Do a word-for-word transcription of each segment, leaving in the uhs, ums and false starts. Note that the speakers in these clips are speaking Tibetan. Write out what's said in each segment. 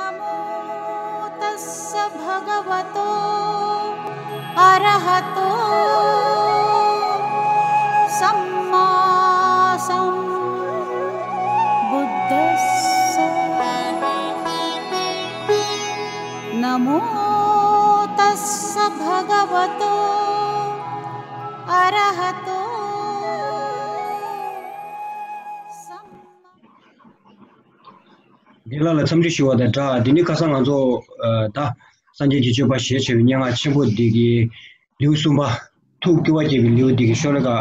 नमो तस्स भगवतो अरहतो सम्मा सम्बुद्धस्स। नमो तस्स भगवतो अरहतो सम्मा འདི་ལ་ལ་འཚམས་འདྲི་ཞུ་བ་དང་སྦྲགས། འདི་ནི་ཁ་སང་ང་ཚོ་ཨ་ད་སངས་རྒྱས་ཀྱི་སྤྱོད་པ་ཞེས་བྱ་བའི་སྙན་ངག་ཆེན་པོ་འདི་གི་ལེའུ་གསུམ་པ། ཐུགས་སྐྱོ་བ་སྐྱེ་བའི་ལེའུ་འདི་གི་ཤོ་ལོ་ཀ་ཨ་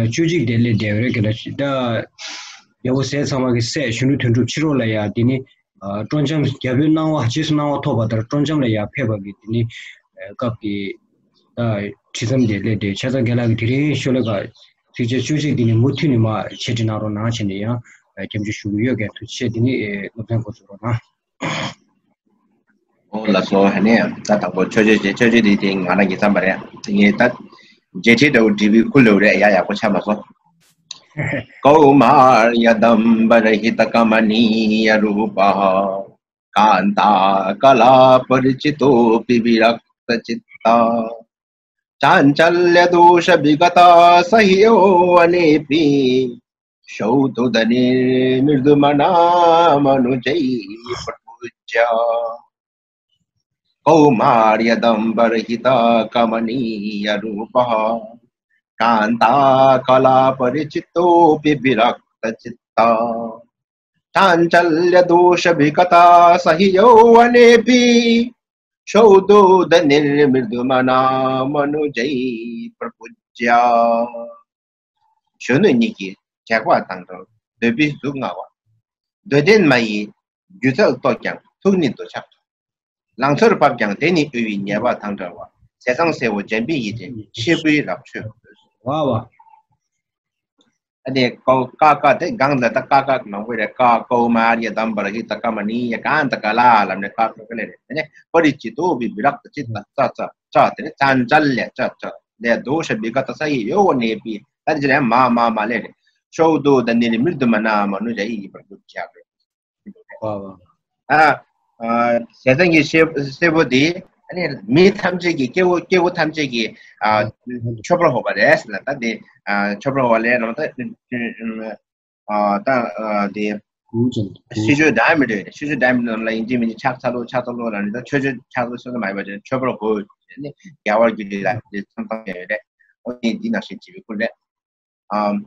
བཅུ་གཅིག་དེ་སླེབས་བསྡད་ཡོད་རེད། ག་ལ་ད་རྒྱལ་པོ་ཟས་གཙང་མ་གི་སྲས་གཞོན་ནུ་དོན་གྲུབ་ཕྱི་རོལ་ལ་ཡ་འདི་ནི་ཨ་དཀྲོལ་འཆམ། རྒྱལ་པོའི་གནང་བ་རྗེས་སུ་གནང་བ་ཐོབ་པ་ལྟར་དཀྲོལ་འཆམ་ལ་ཡ་ཕེབས་པ་གི་འདི་ནི་ཨ་སྐབས་ཀྱི་ད་བྲིས་མཚམས་དེ་སླེབས་ཏེ། ཆ་ཚང་རྒན་ལགས་ཀྱིས་དེ་རིང་ཤོ་ལོ་ཀ་ཚིགས་བཅད་བཅུ་གཅིག་འདི་ནི་མུ་མཐུད་ནས་མར་འཆད་ཁྲིད་གནང་རོགས་གནང་བྱས་ནས་ཡང་སྐྱབས་འཇུག་ཞུ་གི་ཡོད། རྒན། ཐུགས་རྗེ་ཆེ། འདི་ནི་སློབ་ཚན་འགོ་འཛུགས་རོགས་གནང་། ཨོ་ལགས་སོ། ཨ་ནི་ད་དང་པོ་མཆོད་བརྗོད་བྱས། མཆོད་བརྗོད་འདི་དེ་ང་རང་གིས་བརྩམས་པ་རེད། ངས་ད་འབྲེལ་ཁྲིད་འདྲ་བོ་འབྲི་བའི་ཁུལ་ལ་རེད། ཡག་ཡག་པོ་ཆགས་མ་སོང་། कौमार्यदम्बरहितकमनीयरूपः कान्ताकलापरिचितोऽपि विरक्तचित्तः। चाञ्चल्यदोषविगतः स हि यौवनेऽपि शौतुदनिर्मृदुमनामनुजैः प्रपूज्य। कौमार्यदम्बरहितकमनीयरूपः कान्ताकलापरिचितोऽपि विरक्तचित्तः। चाञ्चल्यदोषविगतः स हि यौवनेऽपि शौतुदनिर्मृदुमनामनुजैः प्रपूज्य། གཞོན་ནུ་ཉིད་ཀྱི་དྲེགས་པ་དང་བྲལ་བའི་འདོད་པའི་གཟུགས་མངའ་བ། འདོད་ལྡན་མ་ཡི་སྒྱུ་རྩལ་རྟོགས་ཀྱང་ཐུགས་ནི་འདོད་ཆགས་འཁྲུགས། ལང་ཚོར་བབས་ཀྱང་དེ་ནི་གཡོ་བའི་ཉེས་པ་དང་བྲལ་བ། ཟས་གཙང་སྲས་པོ་འཇམ་པའི་ཡིད་ཅན་ཤེས་བུའི་རབ་མཆོད། ཝ་ཝ། ཨ་ནི་ཀའོ་ཀ་ཀ་དེ་གང་ལ་ད་ཀ་ཀ་མང་པོ་རེད། ཀ་ཀའོ་མ་རི་ཡ་དམ་པར་ཧི་ད་ཀ་མ་ནི་ཡ་གང་ད་ཀ་ལ་ལབ་ནས་ཀ་ཀ་ཀ་ལེ་རེད། དེ་ནས་པ་རི་ཅི་ཏོ་བི་བི་རག་ཏ་ཅི་ད་ཙ་ཙ་ཙ་དེ་ནས་ཙན་ཙལ་ལེ་ཙ་ཙ་ལེ་དོ་ཤ་བི་ག་ད་ས་ཡི་ཡོ་ནེ་པི་ད་ཅི་རེད། མ་མ་མ་ལེ་རེད། ཤོ་དོ་ད་ནི་རི་མིར་དུ་མ་ན་མ་ནུ་ཇ་ཡི་ཡི་པར་དུ་ཅག་རེད། ཝ་ཝ། ཨ། ཨ། ཟས་གཙང་གི་སྲས་སྲས་པོ་དེ་ཨ་ནི་མི་ཐམས་ཅད་ཀྱི་སྐྱེ་བོ་སྐྱེ་བོ་ཐམས་ཅད་ཀྱི་ཨ་མཆོད་པར་འོས་པ་རེད་ཟེར་ན། ད་དེ་ཨ་མཆོད་པར་འོས་པ་ལས་རང་ད་ཨ་ད་ཨ་དེ་ཤི་ཆོས་ཌའི་མི་འདྲ་ཤི་ཆོས་ཌའི་མི་འདྲ་ལ་ཡིན་གཅིག་མིན་གཅིག་ཕྱག་འཚལ་ལོ་ཕྱག་འཚལ་ལོ་ལ་ནི་ད་ཆོས་ཆོས་ཕྱག་འཚལ་སོ་སོ་མ་ཡིན་པ་ཅན་མཆོད་པར་འོས་ནི་རྒྱལ་བ་རྒྱུད་ལ་དེ་ཚང་ཚང་ཡོད་རེད། འོ་དེ་འདི་ནང་བཞིན་བྱེད་པའི་སྐོར་རེད། ཨམ།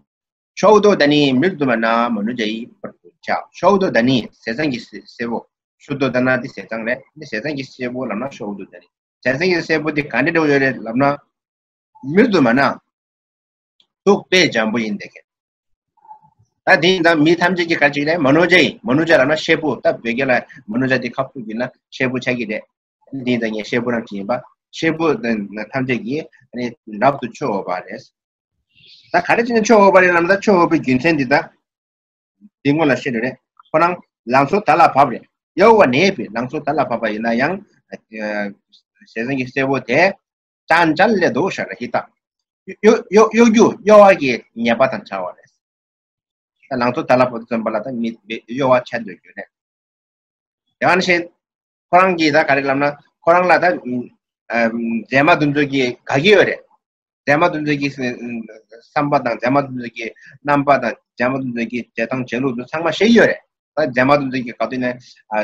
ཤོ་དོ་ད་ནི་མིར་དུ་མ་ན་མ་ནུ་ཇ་ཡི་པར་དུ་ཆ། ཤོ་དོ་ད་ནི་ཟས་གཙང་གི་སྲས་སྲས་པོ། ཤོ་དོ་ད་ན་དེ་ཟས་གཙང་རེད། དེ་ཟས་གཙང་གི་སྲས་པོ་ལབ་ན་ཤོ་དོ་ད་ནི། ཟས་གཙང་གི་སྲས་པོ་དེ་ག་འདྲ་འདྲ་བོ་ཡོད་རེད་ལབ་ན། མིར་དུ་མ་ན། ཐུགས་དཔེ་འཇམ་པོ་ཡིན་དེ་གས། ད་དེ་ཡིན་ཙང་མི་ཐམས་ཅད་ཀྱི་ག་ཅིག་རེད། མ་ནུ་ཇ་ཡི། མ་ནུ་ཇ་ལབ་ན་སྲས་པོ། ད་བོད་སྐད་ལ་མ་ནུ་ཇ་དེ་ཁ་ཕུབ་ཡིན་ན་སྲས་པོ་ཆགས་ཀྱི་རེད། དེ་ཡིན་ཙང་ངས་སྲས་པོ་རང་ཅིག་ཡིན་པ། སྲས་པོ་ཐམས་ཅད་ཀྱི་རབ་ཏུ་མཆོད་འོས་པ་རེད། ད་ག་རེ་བྱས་ནས་མཆོད་འོས་པ་རེད་ལབ་ན། ད་མཆོད་འོས་པའི་རྒྱུ་མཚན་འདི་ད་འདི་སྔོན་ལ་བཤད་འདུག་རེད། ཁོ་རང་ལང་ཚོ་དར་ལ་བབས་རེད། གཡོ་བ་ནེ་པི། ལང་ཚོ་དར་ལ་བབས་པ་ཡིན་ན་ཡང་ཨ་ཟས་གཙང་གི་སྲས་པོ་དེ་ཙན་ཙལ་ལེ་དོ་ཤ་ར་ཧི་ད། གཡོ་གཡོ་གཡོ་སྒྱུ་གཡོ་བ་གི་ཉེས་པ་དང་བྲལ་བ་རེད། ད་ལང་ཚོ་དར་ལ་བབས་ཙམ་པ་ལ་ད་མི་གཡོ་བ་ཆད་འདོད་རྒྱུ་རེད། དེ་བ་ནི་ཤེས། ཁོ་རང་གིས་ད་ག་རེ་ལབ་ན། ཁོ་རང་ལ་ད་ཨ་མཛེས་མ་དེ་ཚོ་གི་དགའ་གི་ཡོད་རེད། མཛེས་མ་དེ་ཚོ་གི་བསམ་པ་དང་། མཛེས་མ་དེ་ཚོ་གི་རྣམ་པ་དང་། མཛེས་མ་དེ་ཚོ་གི་བྱེད་སྟངས་བྱེད་ལུགས་དེ་ཚང་མ་ཤེས་ཀྱི་ཡོད་རེད། ད་མཛེས་མ་དེ་ཚོ་གི་ག་དུས་ནས་ཨ་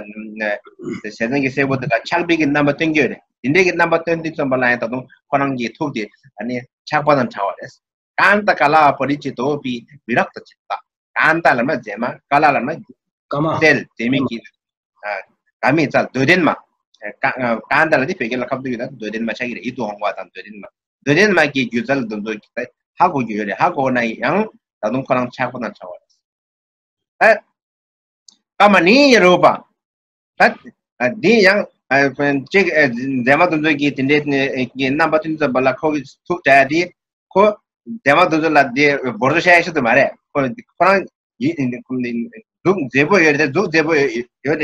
ཟས་གཙང་གི་སྲས་པོ་དེ་ལ་ཆགས་པའི་གི་རྣམ་པ་སྟོན་གྱི་ཡོད་རེད། དེ་འདྲའི་གི་རྣམ་པ་སྟོན་དུས་ཙམ་པ་ལ་ཡང་ད་དུང་ཁོ་རང་གི་ཐུགས་དེ་ཨ་ནི་ཆགས་པ་དང་བྲལ་བ་རེད། ཀཱནྟ་ཀ་ལ་པ་རི་ཅི་ཏོ་པི་བི་རག་ཏ་ཅི་ཏ། ཀཱནྟ་ལབ་ན་མཛེས་མ། ཀ་ལ་ལབ་ན་སྐར་མ། རྩལ། མཛེས་མའི་གི་ཨ་དགའ་མི་རྩལ། འདོད་ལྡན་མ། ཀ་ཀཱནྟ་ལ་དེ་བོད་སྐད་ལ་ཁ་བསྡུ་ཡོད་ན་འདོད་ལྡན་མ་ཆགས་ཀྱི་རེད། ཡིད་དུ་འོང་བ་དང་འདོད་ལྡན་མ། འདོད་ལྡན་མ་གི་སྒྱུ་རྩལ་དེ་ཚོ་ཧ་གོ་རྒྱུ་ཡོད་རེད། ཧ་གོ་ན་ཡང་ད་དུང་ཁོ་རང་ཆགས་པ་དང་བྲལ་བ་རེད། ཨ། ཀ་མ་ནི་ཡ་རོ་པ། ད་ཨ་འདི་ཡང་ཨ་ཅིག་ཨ་མཛེས་མ་དེ་ཚོ་གི་དེ་འདྲའི་གི་རྣམ་པ་དེ་ཚོ་བ་ལ་ཁོ་གི་ཐུགས་བྲལ་ཡ་དེ། ཁོ་མཛེས་མ་དེ་ཚོ་ལ་དེ་འབོར་ཚོ་བཤད་ཡ་ཞིག་ཏུ་མ་རེད། ཁོ་ཁོ་རང་ཡི་གཟུགས་མཛེས་པོ་ཡོད་རེད། གཟུགས་མཛེས་པོ་ཡོད་ཡོད་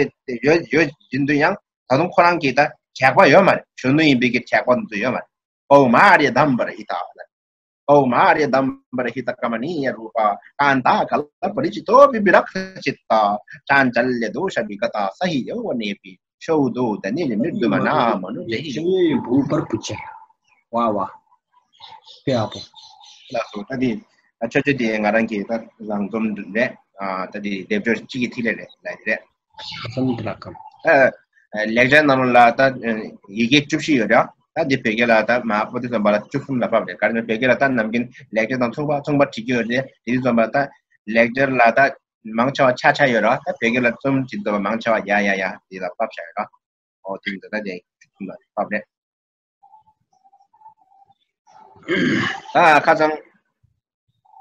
ཡོད་ཡོད་བཞིན་དུ་ཡང་ད་དུང་ཁོ་རང་གི་ད་དྲེགས་པ་ཡོད་མ་རེད། གཞོན་ནུ་ཡིན་པའི་གི་དྲེགས་པ་དེ་ཚོ་ཡོད་མ་རེད། ཨོ་མ་རེ་དམ་པར་ཧི་ད་ལ། कौमार्यदम्बरहितकमनीयरूपा कान्ता कल्पलुचितोऽपि विलक्षचित्ता चाञ्चल्यदोषविगता स हि यौवनेऽपि क्षौदो धनिर्मृदुमनामनुजैः। ཞེས་འབུམ་པར་བུ་ཆེ། ཝ་ཝ། དཔེ་ཡག་པོ། ལགས་སོ། ད་དེ་ཆོས་ཆོས་དེ་ང་རང་གིས་ད་རང་རྩོམ་རེད། ཨ་ད་དེ་སྡེབ་སྦྱོར་གཅིག་གི་ཐིག་ལེ་རེད་ལབ་ཀྱི་རེད། ཨ་ལེགས་སྦྱར་ནང་ལ་ད་ཡི་གེ་བཅུ་བཞི་ཡོད་རེད། ད་འདི་བོད་སྐད་ལ་ད་མ་པོ་ཏི་རྩོམ་པ་ལ་བཅུ་གསུམ་ལ་ཕབ་རེད། ག་རེ་ན་བོད་སྐད་ལ་ད་ནམ་རྒྱུན་ལེགས་སྦྱར་དང་མཚུངས་པ་མཚུངས་པ་བྲིས་ཀྱི་ཡོད་རེད། དེ་རྩོམ་པ་ད་ལེགས་སྦྱར་ལ་ད་མང་ཆེ་བ་ཆ་ཆ་ཡོད་རེད། ད་བོད་སྐད་ལ་རྩོམ་བྲིས་དུས་མང་ཆེ་བ་ཡ་ཡ་ཡ་དེ་ལ་ཕབ་བཞག་ཡོད་རེད། ཨོ་དེ་འདི་ད་དེ་བཅུ་གསུམ་ལ་ཕབ་རེད། ད་ཁ་སང་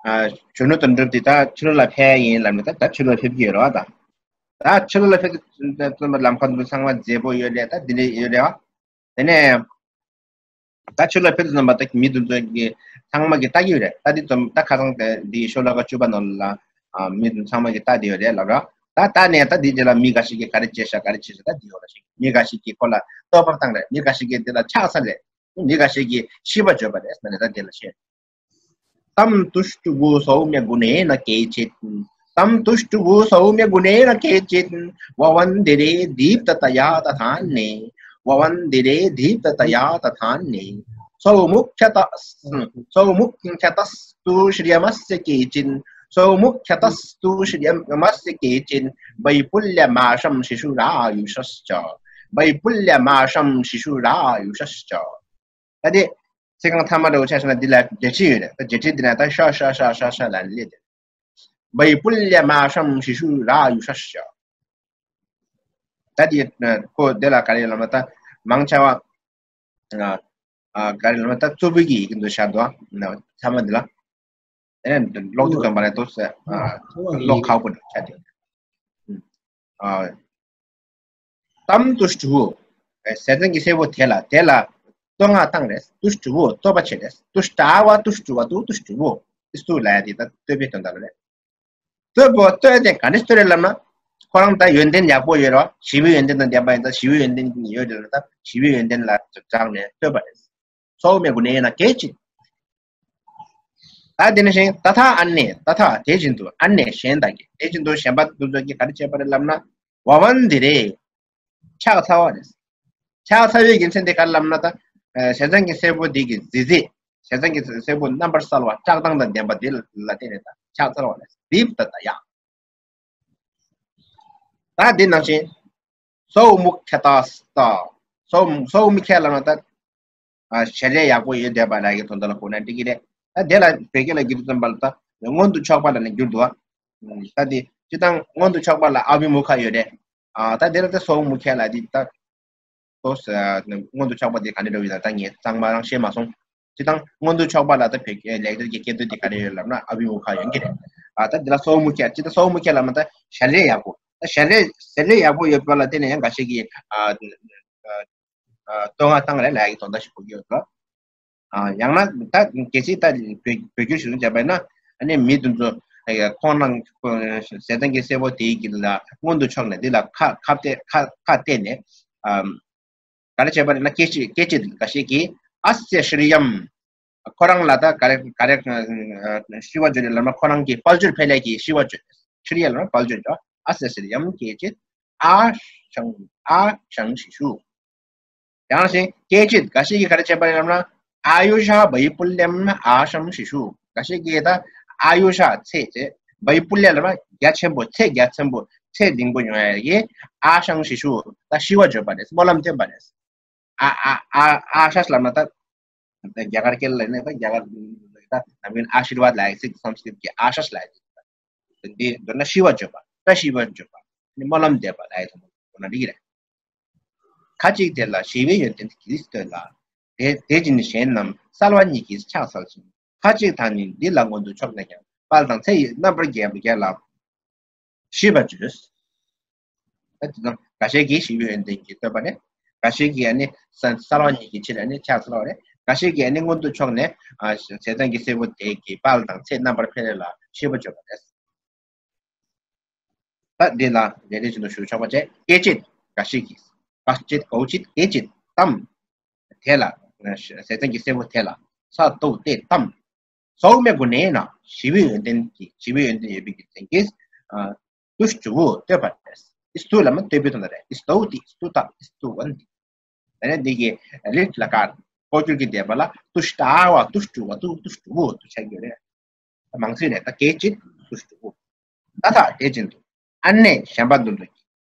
ཨ་གཞོན་ནུ་དོན་གྲུབ་དེ་ད་ཕྱི་ལོགས་ལ་ཕེབས་ཡིན་ལབ་ནས་ད་ད་ཕྱི་ལོགས་ལ་ཕེབས་ཀྱི་ཡོད་རེད་བ། ད་ད་ཕྱི་ལོགས་ལ་ཕེབས་དུས་ཙམ་པ་ལམ་ཁ་དུ་ཚང་མ་མཛེས་པོ་ཡོད་རེད། ད་འདི་འདྲ་ཡོད་རེད་བ། དེ་ནས་ད་ཕྱི་ལོགས་ལ་ཕེབས་དུས་ཙམ་པ་ད་མི་དེ་ཚོ་གི་ཚང་མ་གི་ལྟ་གི་ཡོད་རེད། ད་འདི་ཙམ་ད་ཁ་སང་དེ་འདི་ཤོ་ལོ་ཀ་བཅུ་པ་ནང་ལ་ཨ་མི་དེ་ཚང་མ་གི་ལྟ་དེ་ཡོད་རེད་ལབ་ར། ད་ལྟ་ནས་ད་འདི་རྗེས་ལ་མི་འགའ་ཞིག་གིས་ག་རེ་བྱས་ཤག་ག་རེ་བྱས་ཤག་ད་འདི་ཡོད་ར་ཞིག་མི་འགའ་ཞིག་གིས་ཁོ་ལ་བསྟོད་པ་བཏང་རེད། མི་འགའ་ཞིག་གིས་འདི་ལ་ཕྱག་འཚལ་རེད། མི་འགའ་ཞིག་གིས་ཤིས་པ་བརྗོད་པ་རེད་ཟེར་ནས་ད་འདི་ལ་བཤད། तं तुष्टुवुः सौम्यगुणेन केचित्। तं तुष्टुवुः सौम्यगुणेन केचित्। ववन्दिरे दीप्ततया तथान्ये। ववन्दिरे दीप्ततया तथान्ये। सौमुख्यत सौमुख्यतस्तु श्रियमस्य केचित्। सौमुख्यतस्तु श्रियमस्य केचित्। वैपुल्यमाशंसिषुरायुषश्च। वैपुल्यमाशंसिषुरायुषश्च। ད་དེ་ཚིག་རྐང་ཐ་མ་འདྲ་བོ་ཆ་བཞག་ན་འདི་ལ་འབྲེལ་ཆད་ཡོད་རེད། ད་འབྲེལ་ཆད་འདི་ན་ད་ཤ་ཤ་ཤ་ཤ་ཤ་ལ་སླེབས་ཏེ། वैपुल्यमाशंसिषुरायुषश्च། ད་དེ་ཁོ་དེ་ལ་ག་རེ་ལབ་ན་ད་མང་ཆེ་བ་ཨ་ཨ་ག་རེ་ལབ་ན་ད་གཙོ་བོ་གི་ཡི་གེ་འདུག་ཤར་འདུག་ཨ་ཚང་མ་འདི་ལ། དེ་ནས་ཀློག་དུས་ཙམ་པ་ལ་ཏོག་ཙམ་ཀློག་ཁག་པོ་འདུག་ཆ་དེ། ཨ། ཏམ་ཏུ་ཏུ་བོ། ཟས་གཙང་གི་སྲས་པོ་དེ་ལ་དེ་ལ་བསྟོད་བསྔགས་བཏང་རེད། ཏུ་ཏུ་བོ་བསྟོད་པ་བྱེད་རེད། ཏུ་ཏ་ཝ་ཏུ་ཏུ་ཝ་ཏུ་ཏུ་ཏུ་བོ། ཏུ་ལ་ཡ་དེ་ད་བསྟོད་པའི་དོན་དག་ལ་རེད། བསྟོད་པོ་བསྟོད་དེ་ག་འདྲ་བསྟོད་རེད་ལབ་ན། ཁོ་རང་ད་ཡོན་ཏན་ཡག་པོ་ཡོད་རོ། ཞི་བའི་ཡོན་ཏན་དང་ལྡན་པ་ཡིན་ད་ཞི་བའི་ཡོན་ཏན་ཡོད་རེད་ལ་ད་ཞི་བའི་ཡོན་ཏན་ལ་སྦྱངས་ནས་བསྟོད་པ་རེད། སོའུ་མེ་གུ་ནེ་ན་ཀེ་ཅི། ད་དེ་ནས་གཞན་ཏ་ཐ་ཨ་ནེ་ཏ་ཐ་དེ་བཞིན་དུ་ཨ་ནེ་གཞན་དག་གིས་དེ་བཞིན་དུ་གཞན་པ་དེ་ཚོ་གིས་ག་རེ་བྱས་པ་རེད་ལབ་ན། བ་ཝན་དི་རེ། ཕྱག་འཚལ་བ་རེད། ཕྱག་འཚལ་བའི་རྒྱུ་མཚན་དེ་ག་རེ་ལབ་ན་ད། ཨ་ཟས་གཙང་གི་སྲས་པོ་འདི་གི་མཛེས་རྩལ། ཟས་གཙང་གི་སྲས་པོ་རྣམ་པར་གསལ་བ་བཀྲག་མདངས་དང་ལྡན་པ་འདི་ལ་བརྟེན་ནས་ད་ཕྱག་འཚལ་བ་རེད། དིབ་ཏ་ཏ་ཡ། ད་འདི་ནང་བཞིན། སོའུ་མུ་ཁྱ་ཏ་སྟ། སོའུ་སོའུ་མུ་ཁྱ་ལབ་ན་ད། ཨ་ཞལ་རས་ཡག་པོ་ཡོད་བསྡད་པ་ལ་ཡི་དོན་དག་ལ་གོ་ན་འགྲིག་གི་རེད། ད་དེ་ལ་བོད་སྐད་ལ་བསྒྱུར་དུས་ཙམ་པ་ལ་ད་མངོན་དུ་ཕྱོགས་པ་ལ་ནི་བསྒྱུར་འདུག་ཨ། ད་དེ་སྤྱིར་བཏང་མངོན་དུ་ཕྱོགས་པ་ལ་ཨ་བྷི་མུ་ཁ་ཡོད་རེད། ཨ་ད་དེ་ལ་ད་སོའུ་མུ་ཁྱ་ལ་དེ་ད། སོ་སོ་མངོན་དུ་ཕྱོགས་པ་དེ་ག་འདྲ་འདྲ་བོ་ཡོད་ན་ད་ངས་གཙང་མ་རང་ཤེས་མ་སོང་། སྤྱིར་བཏང་མངོན་དུ་ཕྱོགས་པ་ལ་ད་བོད་སྐད་ལེགས་སྦྱར་གྱི་སྐད་དོད་དེ་ག་རེ་ཡོད་ལབ་ན་ཨ་བྷི་མུ་ཁ་ཡོང་གི་རེད། ཨ་ད་འདི་ལ་སོའུ་མུ་ཁྱ་སྤྱིར་བཏང་སོའུ་མུ་ཁྱ་ལབ་ན་ད་ཞལ་རས་ཡག་པོ། ད་ཞལ་རས་ཞལ་རས་ཡག་པོ་ཡོད་པ་ལ་བརྟེན་ནས་ཡང་འགའ་ཤས་ཀྱིས་ཨ་ཨ་བསྟོད་བསྔགས་བཏང་རེད་ལབ་ཡག་གི་དོན་དག་ཞིག་གོ་གི་ཡོད་འགྲོ། ཨ་ཡང་ན་ད་གལ་སྲིད་ད་བོད་བོད་བསྒྱུར་ཞིག་བྱས་པ་ཡིན་ན་ཨ་ནི་མི་དེ་ཚོ་ཁོང་རང་ཟས་གཙང་གི་སྲས་པོ་དེའི་གི་ལ་མངོན་དུ་ཕྱོགས་ནས་འདི་ལ་ཁ་ཁ་གཏད་ཁ་ཁ་གཏད་ནས་ཨ། ག་རེ་བྱས་པ་རེད་ན་སྐད་ཅིག་སྐད་ཅིག་འགའ་ཤས་ཀྱིས་ཨ་སྱ་ཤྲི་ཡམ། ཁོ་རང་ལ་ད་ག་རེ་ག་རེ་ཤྲི་བ་བརྗོད་རེད་ལབ་ན་ཁོ་རང་གི་དཔལ་འབྱོར་འཕེལ་ཡས་ཀྱི་ཤྲི་བ་བརྗོད། ཤྲི་ཡ་ལབ་ན་དཔལ་འབྱོར་འགྲོ། ཨ་སྱ་ཤྲི་ཡམ་སྐད་ཅིག་ཨ་ཤང་ཨ་ཤང་ཤི་ཤུ། ཡང་ཞིང་སྐད་ཅིག་འགའ་ཤས་ཀྱིས་ག་རེ་བྱས་པ་རེད་ལབ་ན། ཨ་ཡུ་ཤ་བྷ་ཡི་པུ་ལྱམ་ཨ་ཤང་ཤི་ཤུ། འགའ་ཤས་ཀྱིས་ད་ཨ་ཡུ་ཤ་ཚེ་ཚེ། བྷ་ཡི་པུ་ལྱ་ལབ་ན་རྒྱ་ཆེན་པོ་ཚེ་རྒྱ་ཆེན་པོ་ཚེ་རིང་པོ་ཡོང་ཡ་ཡི་ཨ་ཤང་ཤི་ཤུ། ད་ཤི་བ་བརྗོད་པ་རེད། སྨོན་ལམ་བཏོན་པ་རེད། ཨ་ཨ་ཨ་ཨ་ཤ་ལབ་ན་ད་རྒྱ་གར་སྐད་ལ་ནི་ད་རྒྱ་གར་ད་ནམ་རྒྱུན་ཨ་ཤིར་བཱད་ལབ་ཡ་ཚིག་སཾ་སྐྲྀཏ་གི་ཨ་ཤ་ལབ་ཡ་ཚིག་འདི་མདོར་ན་ཤི་བ་བརྗོད་པ་བཀྲ་ཤིས་པ་བརྗོད་པ་ནི་སྨོན་ལམ་འདེབས་པ་ལབ་ཡ་ཚང་མ་མདོར་ན་འགྲིག་གི་རེད། ཁ་ཅིག་དེ་ལ་ཞི་བའི་ཡོན་ཏན་གྱིས་བསྟོད་ལ། དེ་དེ་བཞིན་གཞན་རྣམས་གསལ་བ་ཉིད་ཀྱིས་ཕྱག་འཚལ་ཞིང་། ཁ་ཅིག་དག་ནི་འདི་ལ་མངོན་དུ་ཕྱོགས་ནས་ཀྱང་དཔལ་དང་ཚེ་ཡི་རྣམ་པར་རྒྱལ་བ་རྒྱལ་ལ་ཤིས་པ་བརྗོད། ད་དེ་དང་འགའ་ཤས་ཀྱིས་ཞི་བའི་ཡོན་ཏན་གྱིས་བསྟོད་པ་ནས་འགའ་ཤས་ཀྱིས་ཨ་ནི་གསལ་བ་ཉིད་ཀྱི་ཕྱིར་ཨ་ནི་ཕྱག་འཚལ་བ་རེད། འགའ་ཤས་ཀྱིས་ཨ་ནི་མངོན་དུ་ཕྱོགས་ནས་ཨ་ཟས་གཙང་གི་སྲས་པོ་དེ་གི་དཔལ་དང་ཚེ་རྣམ་པར་འཕེལ་ལ་ཤིས་པ་བརྗོད་པ་རེད། ད་འདི་ལ་རེ་རེ་བཞིན་དུ་ཞུ་ཆོག་པ་བྱས། སྐད་ཅིག་འགའ་ཞིག་གིས། ཀ་ཅིག་ཀའུ་ཅིག་ཀེ་ཅིག་ཏམ། དེ་ལ། ཟས་གཙང་གི་སྲས་པོ་དེ་ལ། ས་ཏོ་ཏེ་ཏམ། ཚོགས་མའི་སྒོ་ནས་ན་ཞི་བའི་ཡོན་ཏན་གྱི་ཞི་བའི་ཡོན་ཏན་ཡོད་པའི་གི་མཚན་གྱིས། ཨ། ཏུ་ཞུ་བོ་བསྟོད་པ་རེད། ཨིས་ཏུ་ལ་མ་བསྟོད་པའི་དོན་དག་རེད། ཨིས་ཏུ་ཏི་ཨིས་ཏུ་ཏ་ཨིས་ཏུ་ཝན་ཏི། ད་ནི་འདི་གི་ལིཊ་ལ་ཀར་ལྐོག་གྱུར་གྱི་བཟླས་པ་ལ་ཏུ་ཤ་ཏ་བ་ཏུ་ཤ་ཏུ་བ་ཏུ་ཏུ་ཤ་ཏུ་བོ་ཏུ་ཆ་གི་རེད། མང་ཚིག་རེད། ད་སྐད་ཅིག་ཏུ་ཤ་ཏུ་བོ། ད་ཐ་དེ་བཞིན་དུ། ཨ་ནེ་གཞན་པ་འདི་ཚོ་གི།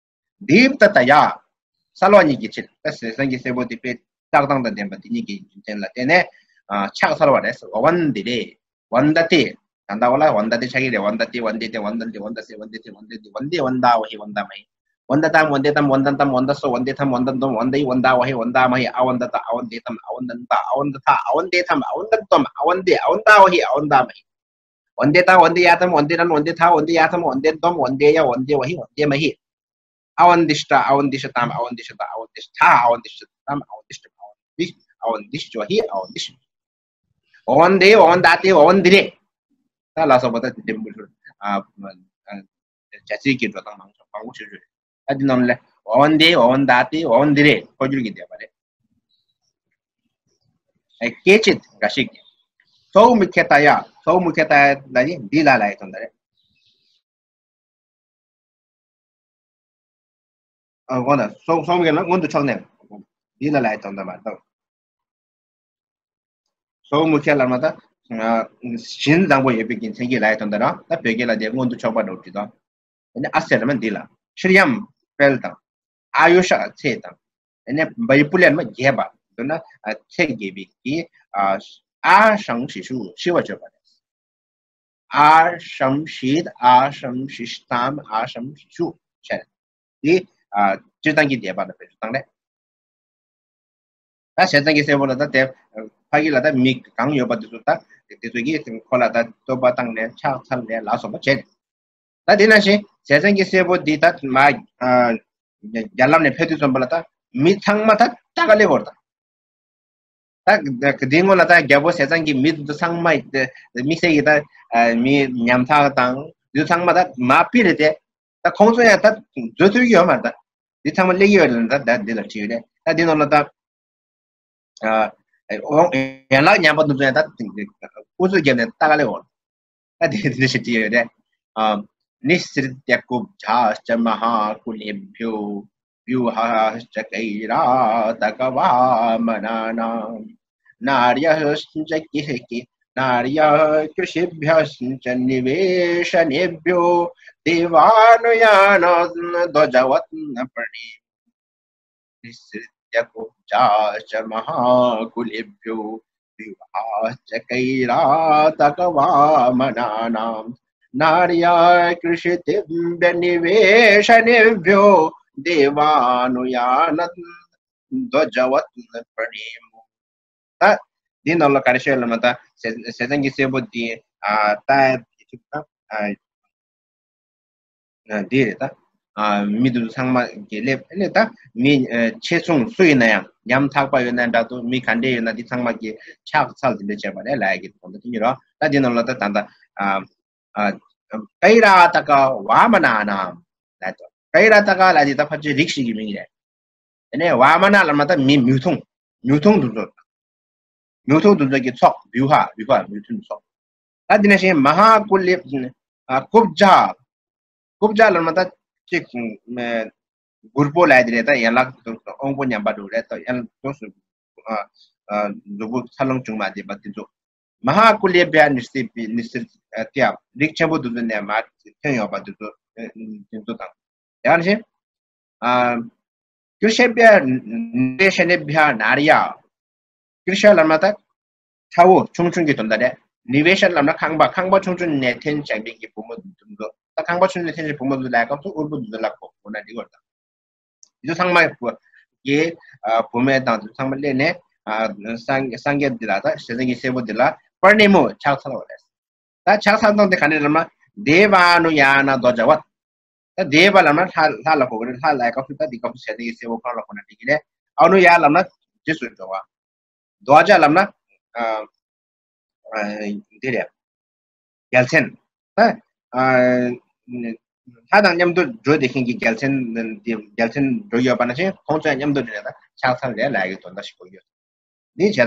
དིབ་ཏ་ཏ་ཡ། གསལ་བ་ཉིད་ཀྱི་ཕྱིར། ད་ཟེར་སེང་གེ་སེར་པོ་དེ་དཔེ་བཀྲག་མདངས་དང་ལྡན་པ་དེ་ཉིད་ཀྱི་རྒྱུ་མཚན་ལ་བརྟེན་ནས། ཨ། ཕྱག་འཚལ་བ་རེད། ཝ་ཝན་ཏི་རེ། ཝན་ཏ་ཏེ། ད་ལྟ་བ་ལ་ཝན་ཏ་ཏེ་ཆགས་ཀྱི་རེད། ཝན་ཏ་ཏེ་ཝན་ཏེ་ཏེ་ཝན་ཏ་ཏེ་ཝན་ཏ་སེ་ཝན་ཏེ་སེ་ཝན་ཏེ་ཏེ་ཝན་ཏེ་ཝན་ཏ་ཝ་ཧེ་ཝན་ཏ་མ་ཧེ། ཝན་ཏ་ཏམ་ཝན་ཏེ་ཏམ་ཝན་ཏ་ཏམ་ཝན་ཏ་སོ་ཝན་ཏེ་ཐམ་ཝན་ཏ་དོམ་ཝན་ཏ་ཡི་ཝན་ཏ་ཝ་ཧེ་ཝན་ཏ་མ་ཧེ། ཨ་ཝན་ཏ་ཏ་ཨ་ཝན་ཏེ་ཏམ་ཨ་ཝན་ཏ་ཏ་ཨ་ཝན་ཏེ་ཐ་ཨ་ཝན་ཏ་དོམ་ཨ་ཝན་ཏ་ཨ་ཝན་ཏ་ཝ་ཧེ་ཨ་ཝན་ཏ་མ་ཧེ། ཝན་ཏེ་ཏ་ཝན་ཏེ་ཡ་ཐམ་ཝན་ཏེ་ཏན་ཝན་ཏེ་ཐ་ཝན་ཏེ་ཡ་ཐམ་ཝན་ཏེ་དོམ་ཝན་ཏེ་ཡ་ཝན་ཏེ་མ་ཧེ། ཨ་ཝན་ཏི་ཤ་ཏ་ཨ་ཝན་ཏི་ཤ་ཏམ་ཨ་ཝན་ཏི་ཤ་ཏ་ཨ་ཝན་ཏི་ཤ་ཐ་ཨ་ཝན་ཏི་ཤ་ཏམ་ཨ་ཝན་ཏི་ཤ་ཏ་ཨ་ཝན་ཏི་ཤ་ཨ་ཝན་ཏི་ཤ་ཝ་ཧེ་ཨ་ཝན་ཏི་ཤ། ཝ་ཝན་ཏེ་ཝ་ཝན་ཏ་ཏེ་ཝ་ཝན་ཏི་རེ། ད་ལ་སོགས་པ་ད་དེ་འདྲ་མི་ཤོར། ཨ། ཨ། བྱ་ཚིག་གི་འགྲོ་སྟངས་མང་ཤོས་མང་པོ་ཤོད་ཤོད། ད་འདི་ནང་ལ་ཝ་ཝན་ཏེ་ཝ་ཝན་ཏ་ཏེ་ཝ་ཝན་ཏི་རེ་ལྐོག་གྱུར་གྱི་བཟླས་པ་རེད། ཨ། སྐད་ཅིག་འགའ་ཞིག་གིས། ཚོགས་མུ་ཁྱེ་ཏ་ཡ། ཚོགས་མུ་ཁྱེ་ཏ་ཡ་ལ་ནི་འདི་ལ་ལ་ཡི་དོན་དག་རེད། ཨ། འོ་ན་སོ་སོ་མུ་ཁྱེ་ལ་མངོན་དུ་ཕྱོགས་ནས་འདི་ལ་ལ་ཡི་དོན་དག་མ་གཏོགས། སོ་མུ་ཁྱེ་ལ་མ་ད། ཨ། བཞིན་བཟང་པོ་ཡོད་པའི་གི་མཚན་གྱི་ལ་ཡི་དོན་དག་ར། ད་བོད་སྐད་ལ་དེ་མངོན་དུ་ཕྱོགས་པ་འགྲོ་གི་དང་། ཨ་ནི་ཨ་སེ་ལ་མ་འདི་ལ། ཤྲི་ཡམ་དཔལ་དང་། ཨ་ཡུ་ཤ་ཚེ་དང་། ཨ་ནི་བ་ཡུ་པུ་ལན་མ་རྒྱས་པ་འདོད་ན། ཨ། ཚེ་རྒྱས་པའི་གི། ཨ། ཨ་ཧྲང་ཤི་ཤུ་ཤི་བ་བརྗོད་པ་རེད། ཨ་ཧྲམ་ཤིད་ཨ་ཧྲམ་ཤིཤ་ཏམ་ཨ་ཧྲམ་ཤིཤུ་བྱས། འདི། ཨ། སྤྱིར་བཏང་གི་བཟླས་པ་ལ་བེད་སྤྱོད་བཏང་རེད། ད་ཟས་གཙང་གི་སྲས་པོ་ལ་ད་དེ་ཕ་གི་ལ་ད་མི་གང་ཡོད་པ་དེ་ཚོ་ད་དེ་ཚོ་གིས་ཁོ་ལ་ད་བསྟོད་པ་བཏང་ནས་ཕྱག་འཚལ་ནས་ལ་སོགས་པ་བྱས། ད་དེ་ནང་བཞིན་ཟས་གཙང་གི་སྲས་པོ་འདི་ད་མ། ཨ། རྒྱ་ལམ་ནས་ཕེབས་དུས་ཙམ་པ་ལ་ད་མི་ཚང་མ་ད་ལྟ་ག་ལེ་བོར་དང་། ད་དེའི་སྔོན་ལ་ད་རྒྱལ་པོ་ཟས་གཙང་གི་མི་དེ་ཚོ་ཚང་མ་དམིགས་བསལ་གྱི་ད་མི་ཉམ་ཐག་དང་དེ་ཚོ་ཚང་མ་ད་མ་པི་རེད་དེ། ད་ཁོང་ཚོ་ཡང་ད་འཛུལ་ཐུབ་ཀྱི་ཡོད་མ་རེད། ད་འདི་ཚང་མ་སླེབས་ཀྱི་ཡོད་རེད། ད་ད་འདི་ལ་ཁྲིད་ཡོད་རེད། ད་འདི་ནང་ལ་ད། ཨ། ཡན་ལག་ཉམས་པ་དེ་ཚོ་ཡང་ད་ཨུ་ཚུགས་བརྒྱབ་ནས་ལྟ་ག་ལེ་འོང་། ད་དེ་དེ་འདྲ་ཞིག་བྲིས་ཡོད་རེད། ཨ། निःसृत्य कुब्जाश्च महाकुलेभ्यो व्यूहाश्च कैरातकवामनानाम्। नार्यश्च कि कि नार्यः कृषिभ्यश्च निवेशनेभ्यो देवानुयानध्वजवत् प्रणीमो। निःसृत्य कुब्जाश्च महाकुलेभ्यो व्यूहाश्च कैरातकवामनानाम्। नार्यः कृषिभ्यः निवेशनेभ्यो देवानुयानध्वजवत् प्रणीमो। ད་འདི་ནང་ལ་ག་རེ་བཤད་ལབ་ན། ད་ཟས་ཟས་གཙང་གི་སྲས་པོ་འདི། ཨ། ད་ཨ། འདི་རེད་ད། ཨ། མི་དེ་ཚོ་ཚང་མ་གི་སླེབས་ནས་ད་མི། ཨ། ཆེ་ཆུང་སུ་ཡིན་ན་ཡང་ཉམ་ཐག་པ་ཡོད་ན་འདྲ་འདུག་མི་ག་འདྲས་ཡོད་ན་འདི་ཚང་མ་གི་ཕྱག་འཚལ་དེ་འདྲ་བྱས་པ་རེད་ལབ་ཡ་གི་དོན་དག་དེ་ཉིད་རེད། ད་འདི་ནང་ལ་ད་ད་ད། ཨ། ཨ། कैरातकवामनानाम् ལབ་འདུག कैरातक ལབ་དེ་ད་ཕལ་ཆེར་རིགས་ཤིག་གི་མིང་རེད། དེ་ནས་ཝ་མ་ན་ལབ་ན་ད་མི་མིག་མཐོང་། མིག་མཐོང་དེ་ཚོ། མིག་མཐོང་དེ་ཚོ་གི་ཚོགས། བིའུ་ཧ། བིའུ་ཧ། མིག་མཐོང་གི་ཚོགས། ད་དེ་ནས་བཞིན་མ་ཧཱ་ཀུ་ལེ། ཨ། ཀུབ་ཇ། ཀུབ་ཇ་ལབ་ན་ད་ཅིག་ཨ། གུར་པོ་ལབ་དེ་རེད། ད་ཡན་ལག་དེ་ཚོ་དབང་པོ་ཉམས་པ་འདྲ་རེད། ད་ཡན་ལག་དེ་ཚོ། ཨ། ཨ། གཟུགས་པོ་འཚར་ལོངས་བྱུང་མ་བསྡད་པ་དེ་ཚོ། མ་ཧཱ་ཀུ་ལེ་བྷྱ་ནི་སི་ཏི་ནི་སི་ཏི། རིགས་ཆེན་པོ་དེ་ཚོ་ནས་མར་ཐོན་ཡོད་པ་དེ་ཚོ། དེ་ཚོ་དང་། ཡང་ན། ཨ། ཀྲུ་ཤེ་བྷྱ་ནི་ཝེ་ཤ་ནེ་བྷྱ་ནཱ་རི་ཡ། ཀྲུ་ཤ་ལབ་ན་ད་ཚ་བོ་ཆུང་ཆུང་གི་དོན་དག་རེད། ནི་ཝེ་ཤ་ལབ་ན་ཁང་པ། ཁང་པ་ཆུང་ཆུང་ནས་འཐེན་བཞག་པའི་གི་བུ་མོ་དེ་ཚོ། ད་ཁང་པ་ཆུང་ཆུང་ནས་འཐེན་བཞག་བུ་མོ་དེ་ཚོ་ལ་སྐབས་སུ་དབུལ་པོ་དེ་ཚོ་ལ་གོ་གོ་ན་འགྲིག་གི་རེད་ད། དེ་ཚོ་ཚང་མ་གི། ཨ། བུད་མེད་དང་དེ་ཚོ་ཚང་མ་སླེབས་ནས། ཨ། སངས་སངས་རྒྱས་འདི་ལ་ད་ཟས་གཙང་གི་སྲས་པོ་འདི་ལ་པར་ནི་མོ་ཕྱག་འཚལ་བ་རེད། ད་ཕྱག་འཚལ་སྟངས་དེ་ག་ནས་ལབ་ན། དེ་བ་ཨ་ནུ་ཡ་ན་དྷོ་ཇ་བ། ད་དེ་བ་ལབ་ན་ལྷ། ལྷ་ལ་གོ་གི་རེད། ལྷ་ལབ་སྐབས་སུ་ད་འདི་སྐབས་སུ་ཟས་གཙང་གི་སྲས་པོ་གང་ལ་གོ་ན་འགྲིག་གི་རེད། ཨ་ནུ་ཡ་ལབ་ན་རྗེས་སུ་འགྲོ་བ། དྷོ་ཇ་ལབ་ན། ཨ། ཨ། འདི་རེད། རྒྱལ་མཚན། ད། ཨ། ལྷ་དང་མཉམ་དུ་འགྲོ་བསྡད་མཁན་གྱི་རྒྱལ་མཚན་འདི། རྒྱལ་མཚན་འགྲོ་ཡོད་པ་ནང་བཞིན་ཁོང་ཚོ་ཡང་མཉམ་དུ་འགྲོ་ནས་ད་ཕྱག་འཚལ་རེད་ལབ་ཡ་གི་དོན་དག་ཞིག་གོ་ཡོད། འདི་བྱས་ད་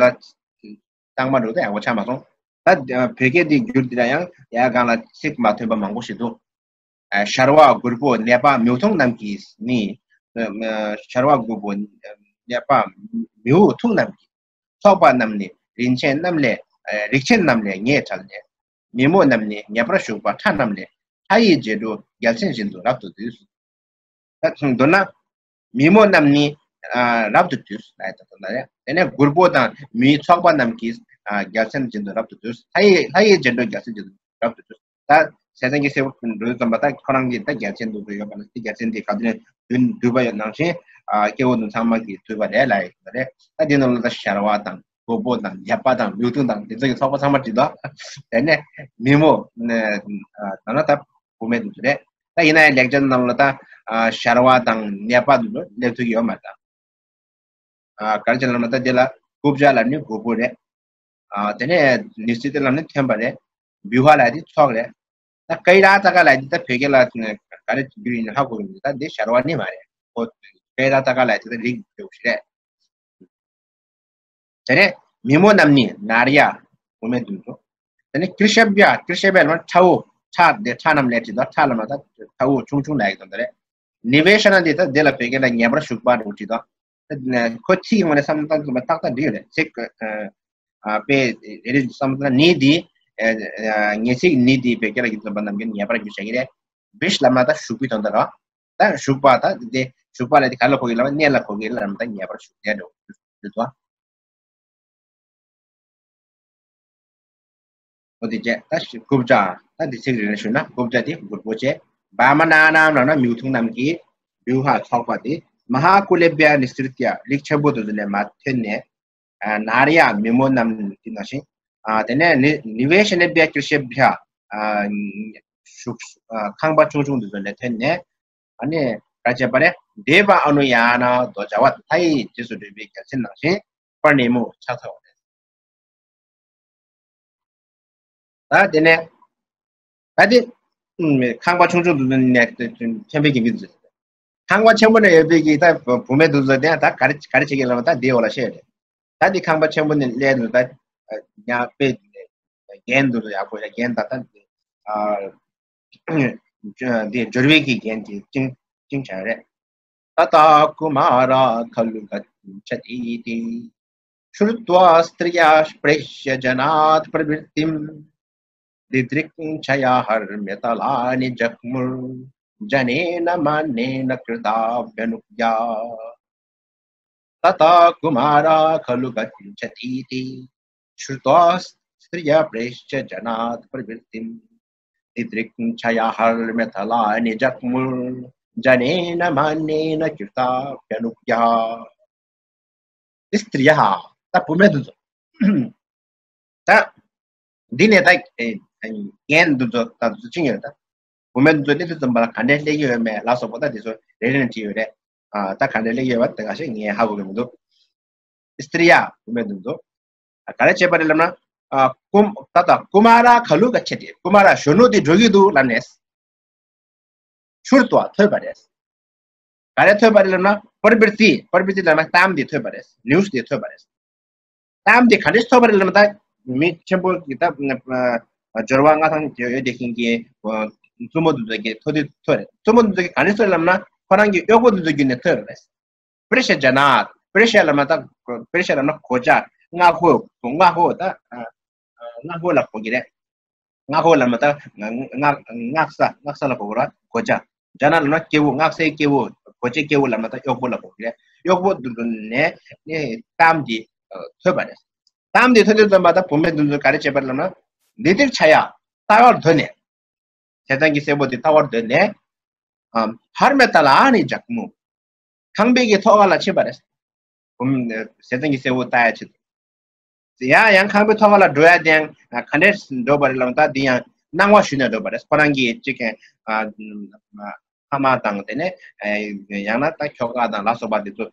གཙང་མ་འགྲོ་ད་ཡག་པོ་ཆགས་མ་སོང་། ད་བོད་སྐད་འདི་བསྒྱུར་འདི་ལ་ཡང་ཡ་གང་ལ་ཚིག་མ་མཐུན་པ་མང་པོ་ཞིག་འདུག་ཨ། ཤར་བ་གུར་པོ་ནད་པ་མིའུ་ཐུང་རྣམས་ཀྱིས་ནི། ཨ། ཤར་བ་གུར་པོ་ནད་པ་མིའུ་ཐུང་རྣམས་ཀྱིས། ཚོགས་པ་རྣམས་ནི་རིན་ཆེན་རྣམས་ལས། ཨ། རིགས་ཆེན་རྣམས་ལས་ངས་ཕྲལ་ནས། མི་མོ་རྣམས་ནི་ཉེ་བར་ཞུགས་པ་ཁྲ་རྣམས་ལས། ལྷ་ཡི་རྗེས་འགྲོ་རྒྱལ་མཚན་བཞིན་དུ་རབ་ཏུ་འདུས། ད་མདོར་ན། མི་མོ་རྣམས་ནི། ཨ། རབ་ཏུ་འདུས་ལ་ཡ་ད་དོན་དག་རེད། དེ་ནས་གུར་པོ་དང་མིའི་ཚོགས་པ་རྣམས་ཀྱིས། ཨ། རྒྱལ་མཚན་བཞིན་དུ་རབ་ཏུ་འདུས། ལྷ་ཡི་ལྷ་ཡི་རྗེས་འགྲོ་རྒྱལ་མཚན་བཞིན་དུ་རབ་ཏུ་འདུས། ད་ཟས་གཙང་གི་སྲས་པོ་འགྲོ་དུས་ཙམ་པ་ད་ཁོ་རང་གིས་ད་རྒྱལ་མཚན་འདུག་ཏུ་ཡོད་པ་ན་དེ་རྒྱལ་མཚན་དེ་ག་དུས་ནས་འདུས་འདུས་པ་ཡོད་ནང་བཞིན། ཨ། སྐྱེ་བོ་དང་ཚང་མ་གིས་འདུས་པ་རེད་ལ་ཡ་ད་རེད། ད་དེ་ནང་ལ་ད་ཤར་བ་དང་གུར་པོ་དང་ནད་པ་དང་མིའུ་ཐུང་དང་དེ་ཚོ་གི་ཚོགས་པ་ཚང་མ་བྲིས་འདུག་དེ་ནས་མི་མོ། ཨ། ད་ན་ད། བུད་མེད་དེ་ཚོ་རེད། ད་ཡིན་ན་ཡང་ལེགས་སྦྱར་ནང་ལ་ད། ཨ། ཤར་བ་དང་ནད་པ་དེ་ཚོ་སླེབས་ཐུབ་ཀྱི་ཡོད་མ་རེད་ད། ཨ། ག་རེ་བྱས་ལབ་ན་ད་དེ་ལ་ཀུབ་ཇ་ལབ་ནི་གུར་པོ་རེད། ཨ། དེ་ནས་ནི་སི་ཏི་ལབ་ནི་ཐོན་པ་རེད། བིའུ་ཧ་ལབ་དེ་ཚོགས་རེད། ད་ཀ་ཡི་ར་ཏ་ཀ་ལབ་དེ་ད་བོད་སྐད་ལ་ག་རེ་བསྒྱུར་ཡིན་ཧ་གོ་གི་མི་འདུག་ད་འདི་ཤར་བ་ནི་མ་རེད། ཨོ། ཀ་ཡི་ར་ཏ་ཀ་ལབ་དེ་ད་རིགས་ཡོད་ཞིག་རེད། དེ་ནས་མི་མོ་རྣམས་ནི་ནཱ་རྱ། བུད་མེད་དེ་ཚོ། དེ་ནས་ཀིར་ཤབ་ཡ། ཀིར་ཤབ་ཡ་ལབ་ན་ཁྲ་བོ། ཁྲ་དེ་ཁྲ་རྣམས་ལས་བྲིས་དང་ཁྲ་ལབ་ན་ད་ཁྲ་བོ་ཆུང་ཆུང་ལབ་ཡག་དང་དེ་རེད། ནི་ཝེ་ཤ་ན་འདི་ད་དེ་ལ་བོད་སྐད་ལ་ཉེ་བར་ཞུགས་པ་རུ་བྲིས་དང་། ཁོ་ཚིག་ངོ་ནས་བསམ་བློ་བཏང་ཙམ་པ་ཏག་ཏག་འགྲིག་ཡོད་རེད། ཚིག་ཨ། དཔེ་རེ་རེ་བསམ་བློ་བཏང་ན་ནི་འདི། ཨ། ངེས་ཚིག་ནི་འདི་བོད་སྐད་ལ་ཡིན་ཙམ་པ་རྣམས་ཀྱིས་ཉེ་བར་བསྒྱུར་བྱ་གི་རེད། བིཤ་ལབ་ན་ད་ཞུགས་པའི་དོན་དག་རེད། ད་ཞུགས་པ་ད་དེ་ཞུགས་པ་ལ་དེ་ག་ལ་གོ་གི་ལབ་ན་གནས་ལ་གོ་གི་ལབ་ན་ད་ཉེ་བར་ཞུགས་ནས་འགྲོ་འདུག་ཏོ། འོ་དེ་བྱས་ད་ཀུབ་ཇ། ད་དེ་ཚིག་རེ་རེ་ཞུ་ན་ཀུབ་ཇ་དེ་གུར་པོ་བྱས། བ་མ་ན་ནམ་ལབ་ན་མིའུ་ཐུང་རྣམས་ཀྱིས། བིའུ་ཧ་ཚོགས་པ་དེ། མ་ཧ་ཀུ་ལེ་བྱ་ནི་སྲིད་ཀྱ། རིགས་ཆེན་པོ་དེ་ཚོ་ནས་མར་ཐོན་ནས། ཨ། ནཱ་རྱ་མི་མོ་རྣམས་དེ་ནང་བཞིན། ཨ། དེ་ནས་ནི་ནི་ཝེ་ཤ་ནེ་བྱ་ཀིར་ཤེ་བྱ། ཨ། ཞུགས། ཨ། ཁང་པ་ཆུང་ཆུང་དེ་ཚོ་ནས་ཐོན་ནས། ཨ་ནི་ག་བྱས་པ་རེད། དེ་བ་ཨ་ནུ་ཡ་ན་དོ་བྱ་བ་ལྷ་ཡི་རྗེས་སུ་འགྲོ་བའི་རྒྱལ་མཚན་ནང་བཞིན་པར་ནི་མོ་ཕྱག་འཚལ་བ་རེད། ད་དེ་ནས་ད་དེ་ཁང་པ་ཆུང་ཆུང་དུ་ནས་ཐོན་པའི་གི་མི་འཛུལ། ཁང་པ་ཆེན་པོ་ནས་ཡོད་པའི་གི་ད་བུད་མེད་དུ་འཛུལ་དེ་ད་ག་རེ་ག་རེ་བྱེད་ཀྱི་ལབ་ན་ད་དེའི་འོག་ལ་བཤད་རེད། ད་དེ་ཁང་པ་ཆེན་པོ་ནས་སླེབས་ནས་ད་ཉ་དཔེ་རྒན་དུ་ཡག་པོ་ཡ་རྒན་ད་ད་དེ་འབྱོར་བའི་གི་རྒན་དེ་ཅིང་ཅིང་བྱ་རེད། ततः कुमारा खलु गच्छतीति। श्रुत्वा स्त्रियः प्रेष्यजनात् प्रवृत्तिम्। दिदृक्षया हर्म्यतलानि जग्मुर्जनेन मान्येन कृताभ्यनुज्ञा। ततः कुमारा खलु गच्छतीति। श्रुत्वा स्त्रियः प्रेष्यजनात् प्रवृत्तिम्। दिदृक्षया हर्म्यतलानि जग्मुर्जनेन मान्येन कृताभ्यनुज्ञा। स्त्रियः ད་བུད་མེད་དེ་ཚོ། ད་འདི་ནས་ད་རྒན་དེ་ཚོ་ད་དེ་ཚོ་ཅི་ཡོད་ད། བུད་མེད་དེ་ཚོ་སླེབས་དུས་ཙམ་པ་ལ་ག་འདྲས་སླེབས་ཀྱི་ཡོད་མེད་ལ་སོགས་པ་ད་དེ་ཚོ་རེ་རེ་ནས་བྲིས་ཡོད་རེད། ཨ། ད་ག་འདྲས་སླེབས་ཀྱི་ཡོད་པ་དེ་ག་ཤེད་ངས་ཧ་གོ་གི་མི་འདུག་སི་ཏྲི་ཡ་བུད་མེད་དེ་ཚོ། ཨ། ག་རེ་བྱས་པ་རེད་ལབ་ན། ཨ། ཀུམ་ད་ད་ཀུ་མ་ར་ཁ་ལུ་ག་ཆེ་དེ་ཀུ་མ་ར་གཞོན་ནུ་དེ་འགྲོ་གི་འདུག་ལབ་ནས། ཤྲུ་ཏྭ་ཐོས་པ་རེད། ག་རེ་ཐོས་པ་རེད་ལབ་ན་པྲ་བིར་ཏི། པྲ་བིར་ཏི་ལབ་ན་གཏམ་དེ་ཐོས་པ་རེད། ནིའུ་སི་དེ་ཐོས་པ་རེད། གཏམ་དེ་ག་འདྲས་ཐོས་པ་རེད་ལབ་ན་ད་མི་ཆེན་པོ་གི་ད་སྦྱོར་བ་མངའ་ཐང་ཡོད་དེ་ཤིང་གི་བཙུན་མོ་དེ་ཚོ་གི་ཐོས་དེ་ཐོས་རེད། བཙུན་མོ་དེ་ཚོ་གི་ག་འདྲས་ཐོས་ལབ་ན་ཁོ་རང་གི་གཡོག་པོ་དེ་ཚོ་བརྒྱུད་ནས་ཐོས་པ་རེད། པྲི་ཤ་ཇ་ན། པྲི་ཤ་ལབ་ན་ད། པྲི་ཤ་ལབ་ན་གོ་ཆ། མངའ་ཁོ། མངའ་ཁོ་ད། མངའ་ཁོ་ལ་གོ་གི་རེད། མངའ་ཁོ་ལབ་ན་ད། མངའ་མངའ་ས་མངའ་ས་ལ་གོ་གི་རེད། གོ་ཆ། ཇ་ན་ལབ་ན་སྐྱེ་བོ། མངའ་སའི་སྐྱེ་བོ། གོ་ཆའི་སྐྱེ་བོ་ལབ་ན་ད་གཡོག་པོ་ལ་གོ་གི་རེད། གཡོག་པོ་དེ་ཚོ་ནས་ནས་གཏམ་དེ་ཐོས་པ་རེད། གཏམ་དེ་ཐོས་དུས་ཙམ་པ་ད་བུད་མེད་དེ་ཚོ་ག་རེ་བྱས་པ་རེད་ལབ་ན། དི་དིར་ཆ་ཡ། ལྟ་བར་འདོད་ནས། ཟས་གཙང་གི་སྲས་པོ་དེ་ལྟ་བར་འདོད་ནས། ཨ། ཧར་མེ་ཏ་ལ་ཨ་ནི་ཇག་མུ། ཁང་པའི་གི་ཐོག་ཁ་ལ་ཕྱིན་པ་རེད། བུམ། ཟས་གཙང་གི་སྲས་པོ་ལྟ་ཡ་ཆེད་དུ། ཡང་ཡང་ཁང་པའི་ཐོག་ཁ་ལ་འགྲོ་ཡ་དེ་ཡང་ག་འདྲས་འགྲོ་བ་རེད་ལབ་ན་ད་འདི་ཡང་གནང་བ་ཞུས་ནས་འགྲོ་བ་རེད། ཁོ་རང་གི་གཅིག་གི་ཨ། ཕ་མ་དང་དེ་ནས་ཡང་ན་ད་ཁྱོ་ག་དང་ལ་སོགས་པ་དེ་ཚོ་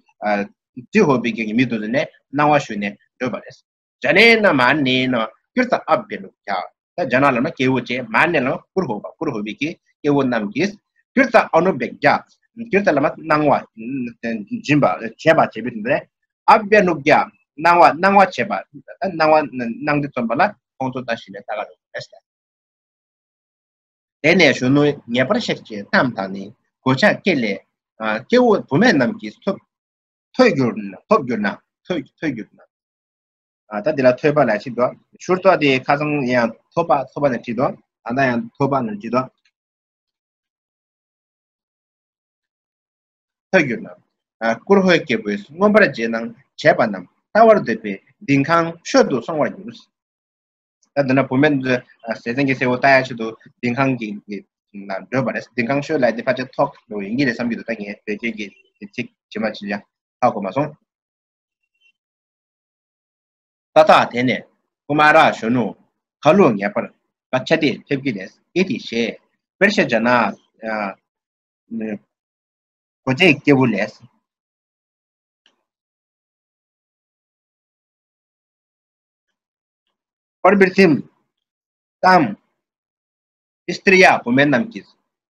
ཙི་ཧོ་བི་གི་མི་དེ་ཚོ་ནས་གནང་བ་ཞུས་ནས་འགྲོ་བ་རེད། ཇ་ནེ་ན་མ་ནེ་ན་ཀིརྟ་ཨབ་བེ་ནུ་ཀྱ། ད་ཇ་ན་ལབ་ན་སྐྱེ་བོ་བྱས། མ་ནེ་ལབ་ན་ཀུར་ཧོ་བ། ཀུར་ཧོ་བི་གི་སྐྱེ་བོ་རྣམས་ཀྱིས། ཀིརྟ་ཨ་ནུ་བེ་ཀྱ། ཀིརྟ་ལབ་ན་གནང་བ། སྦྱིན་པ་བྱས་པ་བྱས་པའི་དོན་དུ་རེད། ཨབ་བེ་ནུ་ཀྱ། གནང་བ་གནང་བ་བྱས་པ། ད་གནང་བ་གནང་དུས་ཙམ་པ་ལ་ ཁོང་ཚོ་ད་གཞི་ནས་ལྟ་ག་འགྲོ་གི་རེད་ཟེར། དེ་ནས་གཞོན་ནུ་ངེས་པར་ཤེས་ཀྱི་གཏམ་དག་ནི། གོ་ཆ་སྐེ་ལས། ཨ། སྐྱེ་བོ་བུད་མེད་རྣམས་ཀྱིས་ཐོས། ཐོས་གྱུར་ན། ཐོས་གྱུར་ན། ཐོས། ཐོས་གྱུར་ན། ཨ། ད་འདི་ལ་ཐོས་པ་ལ་ཅིག་འདུག་ཤུར་ཏོ་དེ་ཁ་སང་ཡང་ཐོས་པ། ཐོས་པ་ནས་བྲིས་འདུག་ད་ལྟ་ཡང་ཐོས་པ་ནས་བྲིས་འདུག་ཐོས་གྱུར་ན། ཨ། ཀུ་རུ་ཧོའི་སྐྱེ་བོས་མངོན་པར་རྗེས་གནང་བྱས་པ་རྣམས་བལྟ་བར་འདོད་པས་ལྡིང་ཁང་ཤོད་དུ་སོང་བར་འགྱུར། ད་འདི་ན་བུད་མེད་ཚོས་ཟས་གཙང་གི་སྐྱེ་བོ་ལྟ་ཡ་ཆེད་དུ་ལྡིང་ཁང་གི་ནང་འགྲོ་བ་རེད། ལྡིང་ཁང་ཤོད་ལབ་དེ་ཕལ་ཆེར་ཐོག་ཡིན་གྱི་རེད་བསམ་གྱི་འདུག་ད་ངས་བོད་སྐད་ཀྱི་ཚིག་ཇི་མ་ཇི་བཞིན་ཧ་གོ་མ་སོང་། ཏ་ཐ། དེ་ནས་ཀུ་མ་ར་གཞོན་ནུ་ཁ་ལོ་ངེས་པར་ག་ཆ་དེ་ཐེབས་ཀྱི་རེད། ཨི་ཏི་ཞེས་པེར་ཤ་ཇ་ན། ཨ། གོ་ཆའི་སྐྱེ་བོ་ལས། པར་བིར་ཐིམ་ཏམ། ཨིསྟྲི་ཡ། བུད་མེད་རྣམས་ཀྱིས་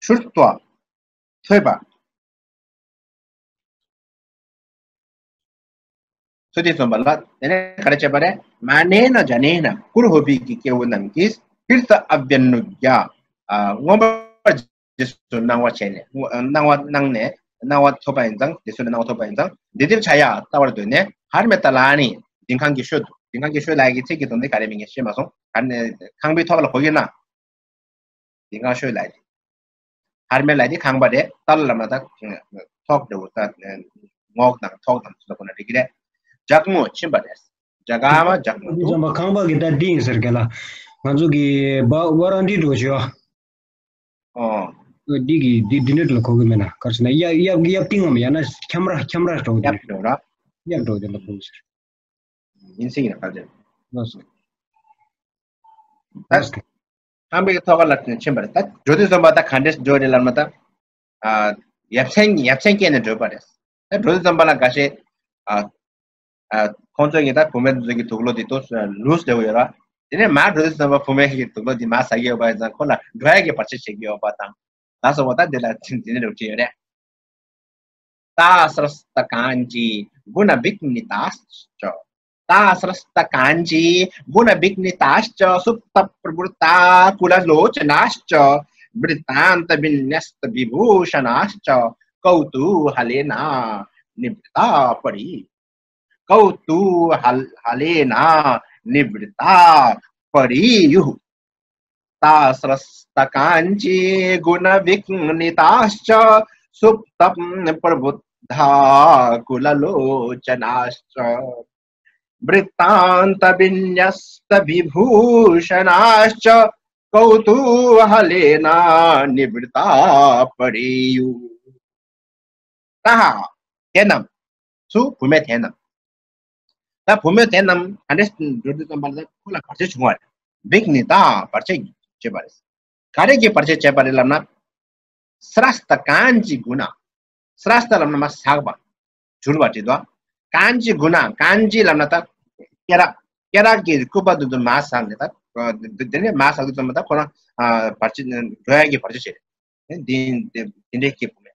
ཤུར་ཏོ་ཐོས་པ། ཚུལ་དེ་མཚོན་པ་ལ། དེ་ནས་ག་རེ་བྱས་པ་རེད། མ་ནེ་ན་ཇ་ནེ་ན་ཀུ་རུ་ཧོ་བི་གི་སྐྱེ་བོ་རྣམས་ཀྱིས་ཏིརྟ་ཨབ་ཡ་ནུ་ཡ། ཨ། མངོན་པར་རྗེས་སུ་གནང་བ་བྱས་ནས། གནང་བ་གནང་ནས། གནང་བ་ཐོབ་པ་ཡིན་ཙང་། རྗེས་སུ་ནས་གནང་བ་ཐོབ་པ་ཡིན་ཙང་། འདི་ལྟར་ཆ་ཡ་བལྟ་བར་འདོད་ནས། ཧར་མེ་ཏ་ལ་ནི་ལྡིང་ཁང་གི་ཤོད་དུ། ལྡིང་ཁང་གི་ཤོད་ལབ་ཀྱི་ཚིག་གི་དོན་དེ་ག་རེ་མིན་ངས་ཤེས་མ་སོང་། ག་ནས་ཁང་པའི་ཐོག་ལ་གོ་གི་ན། ལྡིང་ཁང་ཤོད་ལབ་ཀྱི། ཧར་མེ་ལབ་ཀྱི་ཁང་པ་རེད། ཏ་ལ་ལ་མ་ད་ཐོག་འདྲ་བོ། ད་ངོགས་དང་ཐོག་དང་ཚོ་ལ་གོ་ན་འགྲིག་གི་རེད། ཇག་མོ་ཕྱིན་པ་རེད། ཇ་ག་མ་ཇག་མོ་འདུག་ཁང་པ་གི་ད་འདི་ཡིན་ཟེར་གི་ལ། ང་ཚོ་གི་བ་བ་རང་འདི་འགྲོ་བྱོས། ཨོ། འདི་གི་འདི་འདི་འདྲ་ལ་གོ་གི་མེད་ན། ག་རེ་ཟེར་ན། གཡབ་གཡབ་གཡབ་ཏིང་ངམ། ཡང་ན་ཁྱམ་ར་ཁྱམ་ར་འགྲོ་གི། གཡབ་འགྲོ་ར། གཡབ་འགྲོ་གི་ལ་གོ་གི་ཟེར། ཡིན་སྲིད་ཡིན་ན་ག་རེ། ལགས་སོ། ད་ཁང་པའི་ཐོག་ལ་ཕྱིན་པ་རེད། ད་འགྲོ་དུས་ཙམ་པ་ད་ག་འདྲས་འགྲོ་རེད་ལབ་ན། ད་ཨ་ཡབ་ཆེན་ཡབ་ཆེན་སྐྱེས་ནས་འགྲོ་བ་རེད། ད་འགྲོ་དུས་ཙམ་པ་ལ་འགའ་ཤས་ཨ་ཨ་ཁོང་ཚོས་ཀྱི་ད་བུད་མེད་ཚོ་གི་དུག་ལོག་དེ་ཏོག་ཙམ་ལུས་བསྡད་ཡོད་ར། དེ་ནས་མར་འགྲོ་དུས་ཙམ་པ་བུད་མེད་ཀྱི་དུག་ལོག་དེ་མར་ཟ་གི་ཡོད་པ་ཡིན་ཙང་། ཁོ་ལ་འགྲོ་ཡ་གི་བར་ཆད་བྱེད་ཀྱི་ཡོད་པ་དང་། ད་སོ་བ་ད་འདི་ལ་འདི་འདྲས་འགྲོ་གི་ཡོད་རེད། तास्रस्तकाञ्ची गुणविघ्निताश्च। तास्रस्तकाञ्ची गुणविघ्निताश्च सुप्तप्रवृत्ता कुललोचनाश्च। वृत्तान्तविन्यस्तविभूषणाश्च कौतूहलेन निवृत्ता परि। कौतूहल-, हलेन निवृत्ता परियुः। तास्रस्तकाञ्ची गुणविघ्निताश्च सुप्तप्रवृत्ता कुललोचनाश्च। वृत्तान्तविन्यस्तविभूषणाश्च कौतूहलेन निवृत्ता परियुः। ཏ་ཧ། དེ་རྣམས་སུ། བུད་མེད་དེ་རྣམས། ད་བུད་མེད་དེ་རྣམས་ག་འདྲས་འགྲོ་དུས་ཙམ་པ་ལ་ཁོ་ལ་བར་ཆད་བྱུང་བ་རེད། བིག་ནི་ཏ། བར་ཆད་བྱས་པ་རེད། ག་རེ་གིས་བར་ཆད་བྱས་པ་རེད་ལབ་ན། སྲས་ཏ་གན་ཇི་གུ་ན། སྲས་ཏ་ལབ་ན་མར་ཟགས་པ། འགྱུར་བ་བྲིས་འདུག་གན་ཇི་གུ་ན། གན་ཇི་ལབ་ན་ད་སྐེ་རགས། སྐེ་རགས་ཀྱི་སྐུད་པ་དེ་ཚོ་མར་ཟགས་ནས། ད་དེ་ནས་མར་ཟགས་དུས་ཙམ་པ་ད་ཁོ་རང་བར་ཆད་འགྲོ་ཡ་གི་བར་ཆད་བྱས་རེད། དེ་འདི་འདི་འདྲའི་སྐྱེས་བུད་མེད།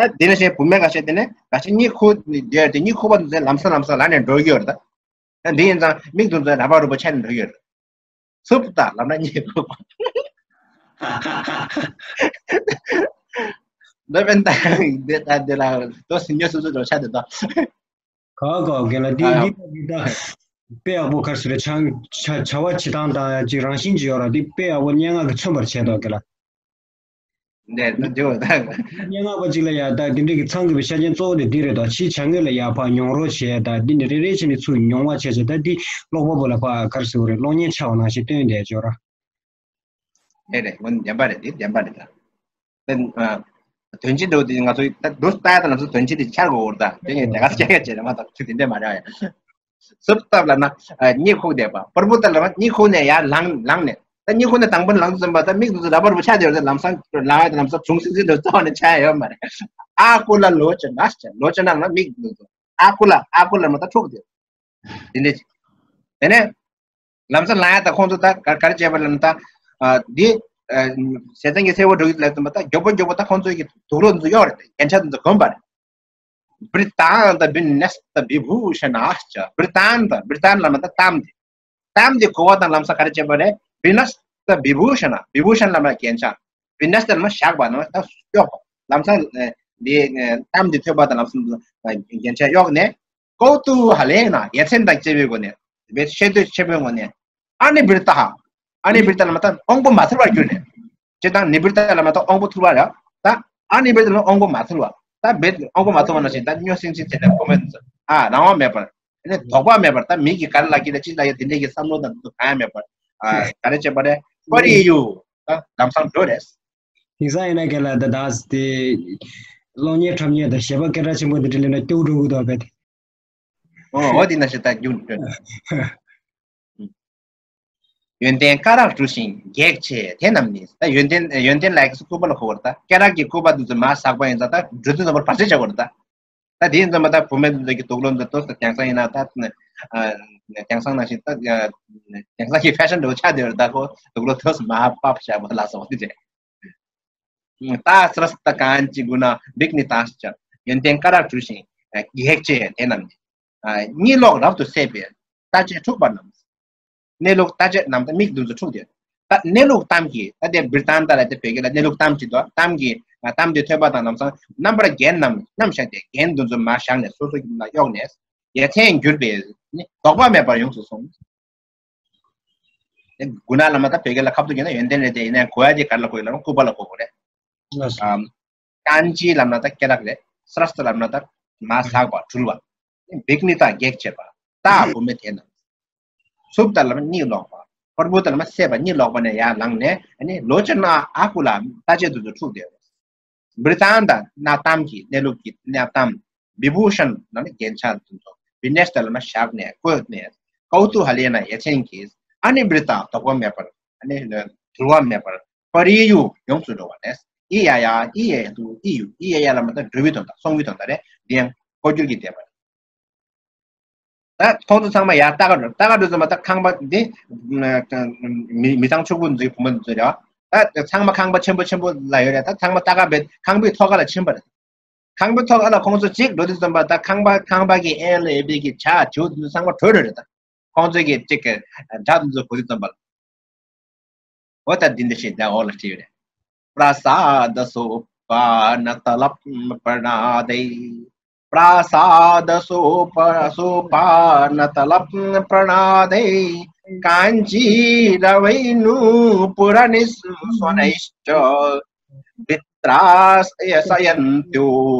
ཨ་དེ་ནས་བྱས་བུད་མེད་ཁ་ཤས་དེ་ནས་ཁ་ཤས་གཉིད་ཁུག་དེ་གཉིད་ཁུག་པ་དེ་ཚོ་ལམ་སང་ལམ་སང་ལངས་ནས་འགྲོ་གི་ཡོད་རེད་ད། ཨ་འདི་ཡིན་ཙང་མིག་དེ་ཚོ་རབ་རུབ་པོ་ཆགས་ནས་འགྲོ་གི་ཡོད་རེད། སུབ་ཏ་ལབ་ན་གཉིད་ཁུག་པ། འདི་བན་ད་འདི་ད་འདི་ལ་དོ་སི་ཉོ་སུ་སུ་འགྲོ་ཆགས་དེ་ད། ག་ག་ག་ལ་འདི་ཨ་འདི་ད་འདི་ད་དཔེ་ཡག་པོ་ག་རེ་ཟེར་རེད། བྱ་བྱ་བྱ་བ་བྱེད་སྟངས་དང་ཅིག་རང་བཞིན་ཅིག་ཡོད་ར། འདི་དཔེ་ཡག་པོ་སྙན་ངག་གིས་མཚོན་པར་བྱས་འདུག་ག་ལ། འདི་ད་འདི་འོ་ད། སྙན་ངག་པ་གཅིག་ལ་ཡ་ད་དེ་འདྲའི་གི་མཚང་གི་བའི་ཤ་རྐྱེན་གཙོ་བོ་དེ་འདི་རེད་དོ། ཕྱིའི་བྱ་དངོས་ལ་ཡ་ཕར་མྱོང་རོལ་བྱས། ད་འདི་ནི་རེ་རེ་བྱས་ནས་ཚུར་མྱོང་བ་བྱས་བྱས། ད་འདི་ཀློག་པ་པོ་ལ་ཕར་ག་རེ་ཟེར་དགོས་རེད། གློག་བརྙན་ཆགས་པ་ནང་བཞིན་སྟོན་བསྡད་ཅོག་ར། རེད་རེད། འོ་ནི་བདེན་པ་རེད། འདི་བདེན་པ་རེད་ད། དོན་ཨ་དོན་སྤྱི་འདྲ་བོ་དེ་ང་ཚོ་ད་འདུག་ལྟ་ཡ་ད་ང་ཚོ་དོན་སྤྱི་དེ་འཆར་དགོས་འོར་ད། དེ་ངས་དེ་ག་སྐྱེ་ཡ་བྱས་རེད་མ་གཏོགས་ཚུལ་དེ་འདྲས་མ་རེད་ཡ། སུབ་ཏ་ལབ་ན་ཨ་གཉིད་ཁུག་བསྡད་པ། པུར་བུ་ཏ་ལབ་ན་གཉིད་ཁུག་ནས་ཡར་ལངས་ལངས་ནས། ད་གཉིད་ཁུག་ནས་དང་པོ་ལངས་དུས་ཙམ་པ་ད་མིག་དེ་ཚོ་རབ་རིབ་པོ་ཆགས་བསྡད་ཡོད་རེད། ལམ་སང་ལངས་ཡ་དེ་ལམ་སང་བྱུང་སིང་སིང་འདྲ་བོ་རྩ་བ་ནས་ཆགས་ཡ་ཡོད་མ་རེད། ཨ་ཀུ་ལ་ལོ་ཅ་ན་ཅ། ལོ་ཅ་ན་ལབ་ན་མིག་དེ་ཚོ། ཨ་ཀུ་ལ་ཨ་ཀུ་ལ་མ་ད་འཁྲུག་དེ། དེ་འདྲས་ཅིག་དེ་ནས་ལམ་སང་ལངས་ཡ་ད་ཁོང་ཚོ་ད་ག་ག་རེ་བྱས་པ་ལབ་ན། ད་ཨ་འདི་ཨ་ཟས་གཙང་གི་སྐྱེ་བོ་འགྲོ་གི་ལབ་དུས་ཙམ་པ་ད་མགྱོགས་པོ་མགྱོགས་པོ་ད་ཁོང་ཚོ་གི་དུག་ལོག་དེ་ཚོ་གཡོག་རེད། རྒྱན་ཆ་དེ་ཚོ་གོན་པ་རེད། वृत्तान्तविन्यस्तविभूषणाश्च। वृत्तान्त། वृत्तान्त ལབ་ན་ད་གཏམ་དེ། གཏམ་འདི་གོ་བ་དང་ལམ་སང་ག་རེ་བྱེད་པ་རེད། བི་ནས་ད་བི་བྷུ་ཤ་ན། བི་བྷུ་ཤ་ན་ལབ་ན་རྒྱན་ཆ། བི་ནས་ད་ལབ་ན་བཞག་པ་ན་ད་གཡོག་པ། ལམ་སང་འདི་གཏམ་འདི་ཐོས་པ་དང་ལམ་སང་རྒྱན་ཆ་གཡོག་ནས། ཀོ་ཏུ་ཧ་ལེ་ན་ཡ་མཚན་དང་བཅས་པའི་སྒོ་ནས། བེད་ཤེས་འདོད་ཆེན་པོའི་སྒོ་ནས། ཨ་ནི་བིར་ཏ། ཨ་ནི་བིར་ཏ་ལ་མ་ད་དབང་པོ་མ་ཐུལ་བར་གྱུར་ནས། ཅེས་དང་ནི་བིར་ཏ་ལ་མ་ད་དབང་པོ་ཐུལ་བ་ར། ད་ཨ་ནི་བིར་ཏ་ལ་དབང་པོ་མ་ཐུལ་བ། ད་བེད་དབང་པོ་མ་ཐུལ་བ་ན་ཞིག་ད་སྨྱོ་སིང་སིང་བྱས་ནས་གོ་མེད་ཚོ། ཨ་རང་དབང་མེད་པར། ཨ་ནི་དོགས་པ་མེད་པར་ད་མི་གིས་ག་རེ་ལབ་ཀྱི་ལ་ཅི་ལབ་ཡ་དེ་འདྲས་ཀྱི་བསམ་བློ་དང་དེ་ཚོ་གང་ཡང་མེད་པར། ཨ་ག་རེ་བྱས་པ་རེད། པ་རི་ཡུ། ད་ལམ་སང་འགྲོ་རེད། དེང་སང་ཡིན་ན་ག་ལ་ད་ད་དེ་གློག་བརྙན་འཁྲབ་མཁན་དང་གཞས་པ་སྐད་གྲགས་ཆེན་པོ་འདི་འདྲ་སླེབས་ན་སྐྱོ་བོ་འགྲོ་གི་འདུག་བས། ཨོ་ཨོ་དེ་ན་ཞེ་ད་རྒྱུ་འདྲ། ཡོན་ཏན་སྐ་རགས་གྲུ་བཞིན་གེགས་བྱེད་དེ་རྣམས་ནི། ད་ཡོན་ཏན་ཡོན་ཏན་ལ་ཡག་སྐུད་པ་ལ་གོ་བར་ད་སྐ་རགས་ཀྱི་སྐུད་པ་འདི་ཚོ་མར་ཟག་པ་ཡིན་ཙང་ད་འགྲོ་དུས་ཙམ་པར་བར་ཆད་བྱ་བར་ད། ད་དེ་ཡིན་ཙམ་པ་ད་བུད་མེད་འདི་ཚོ་གི་དུག་ལོག་འདི་ཏོག་ཙམ་དེང་སང་ཡིན་ན་ད་དེང་སང་ནང་བཞིན་ད་དེང་སང་གི་ཕེ་ཤན་འདྲ་བོ་ཆགས་བསྡད་ཡོད་རེད། ད་ཁོ་དུག་ལོག་ཏོག་ཙམ་མར་ཕབ་བྱ་བ་ལ་སོགས་དེ་རེད། ཏཱ་སྲས་ཏ་གཱན་ཅི་གུ་ན་བིག་ནི་ཏཱ་སི་ཅ། ཡོན་ཏན་སྐ་རགས་གྲུ་བཞིན་གེགས་བྱེད་དེ་རྣམས་ནི། གཉིད་ལོག་རབ་ཏུ་སད་པའི་ལྟ་བྱེད་འཁྲུགས་པ་རྣམས། གནས་ལུགས་ལྟ་བྱེད་རྣམས་ད་མིག་འདུ་འཛི་འཁྲུགས་ཏེ། ད་གནས་ལུགས་གཏམ་གྱི་ད་དེ་བིར་ཏཱན་ཏ་ལ་དེ་བོད་སྐད་ལ་གནས་ལུགས་གཏམ་གྱི་དོ་གཏམ་གྱི་གཏམ་དེ་ཐོས་པ་དང་ལམ་སང་རྣམ་པར་རྒྱལ་རྣམས་རྣམ་བཞག་སྟེ་རྒྱན་འདུ་འཛི་མར་བཞག་ནས་སོ་སོ་གི་ལ་གཡོགས་ནས་ཡ་མཚན་གྱུར་པའི་ནི་དོགས་པ་མེད་པར་ཡོངས་སུ་སོང་། དེ་གུ་ན་ལབ་ན་ད་བོད་སྐད་ལ་ཁ་ཐུག་གྱི་ན་ཡོན་ཏན་རེད་དེ་ཡིན་ནའི་གོ་ཡ་དེ་ག་རེ་ལ་གོ་ཡི་ལབ་ན་སྐུད་པ་ལ་གོ་དགོས་རེད། ལགས་སོ། ཨམ། ཀཱན་ཅི་ལབ་ན་ད་སྐེ་རགས་རེད། སྲས་ཏ་ལབ་ན་ད་མར་ཟག་པ་འཁྲུལ་བ། བིག་ནི་ཏ་གེགས་བྱེད་པ། ཏ་བུད་མེད་དེ་རྣམས། སུབ་ཏ་ལབ་ན་གཉིད་ལོག་པ། པར་བུ་ཏ་ལབ་ན་སད་པ་གཉིད་ལོག་པ་ནས་ཡར་ལངས་ནས་ཨ་ནི་ལོ་ཅ་ན་ཨ་ཀུ་ལ་ལྟ་བྱེད་དུ་འཁྲུགས་ཏེ། བིར་ཏཱན་ཏ་ན་གཏམ་གྱི་གནས་ལུགས་ཀྱི་གནས་གཏམ། བི་བྷུ་ཤན་ལབ་ན་རྒྱན་ཆ་དེ་ཚོ། བི་ནེས་ཏ་ལབ་ན་བཞག་ནས་བཀོད་ནས། ཀའུ་ཏུ་ཧ་ལེ་ན་ཡ་མཚན་གྱིས། ཨ་ནི་བིར་ཏ་དོགས་པ་མེད་པར། ཨ་ནི་འཁྲུལ་བ་མེད་པར། པ་རི་ཡུ་ཡོངས་སུ་འགྲོ་བ་ནས། ཨི་ཡ་ཡ་ཨི་ཡ་ཡ་དུ་ཨི་ཡུ་ཨི་ཡ་ཡ་ལབ་ན་ད་འགྲོ་བའི་དོན་དག་སོང་བའི་དོན་དག་རེད། འདི་ཡང་ལྐོག་གྱུར་གྱི་བསྡད་པ་རེད། ད་ཁོང་ཚོ་ཚང་མ་ཡར་ལྟ་ག་འགྲོ་ལྟ་ག་འགྲོ་ཙམ་པ་ད་ཁང་པ་འདི་མི་མི་ཚང་ཕྱུག་པོ་འཛུལ་བུ་མོ་འཛུལ་རེད་བ། ད་ཚང་མ་ཁང་པ་ཆེན་པོ་ཆེན་པོ་ལ་ཡོད་རེད། ད་ཚང་མ་ལྟ་ག་བེད་ཁང་པའི་ཐོག་ཁ་ལ་ཕྱིན་པ་རེད། ཁང་པའི་ཐོག་ཁ་ལ་ཁོང་ཚོ་གཅིག་འགྲོ་དུས་ཙམ་པ་ད་ཁང་པ་ཁང་པ་གི་ཨེ་ལ་ཨེ་བི་གི་ཇ་བྱུག་དུས་ཚང་མ་བྲོས་རེད་རེད། ད་ཁོང་ཚོ་གི་གཅིག་གི་ཇ་དུས་ཚོ་གོ་དུས་ཙམ་པ་ལ། འོ་ད་འདི་འདྲ་ཞིག་ད་འོག་ལ་བྲིས་ཡོད་རེད། པྲ་སཱ་དཱ་སོ་པ་ན་ཏ་ལབ་པྲ་ནཱ་དེ། པྲ་སཱ་དཱ་སོ་པ་སོ་པ་ན་ཏ་ལབ་པྲ་ནཱ་དེ། ཀཱན་ཅི་ར་བེ་ནུ་པུ་ར་ནི་སུ་སོ་ནེ་ཤ། མི་ཏྲཱ་སཱ་ཡ་ན་ཏུ་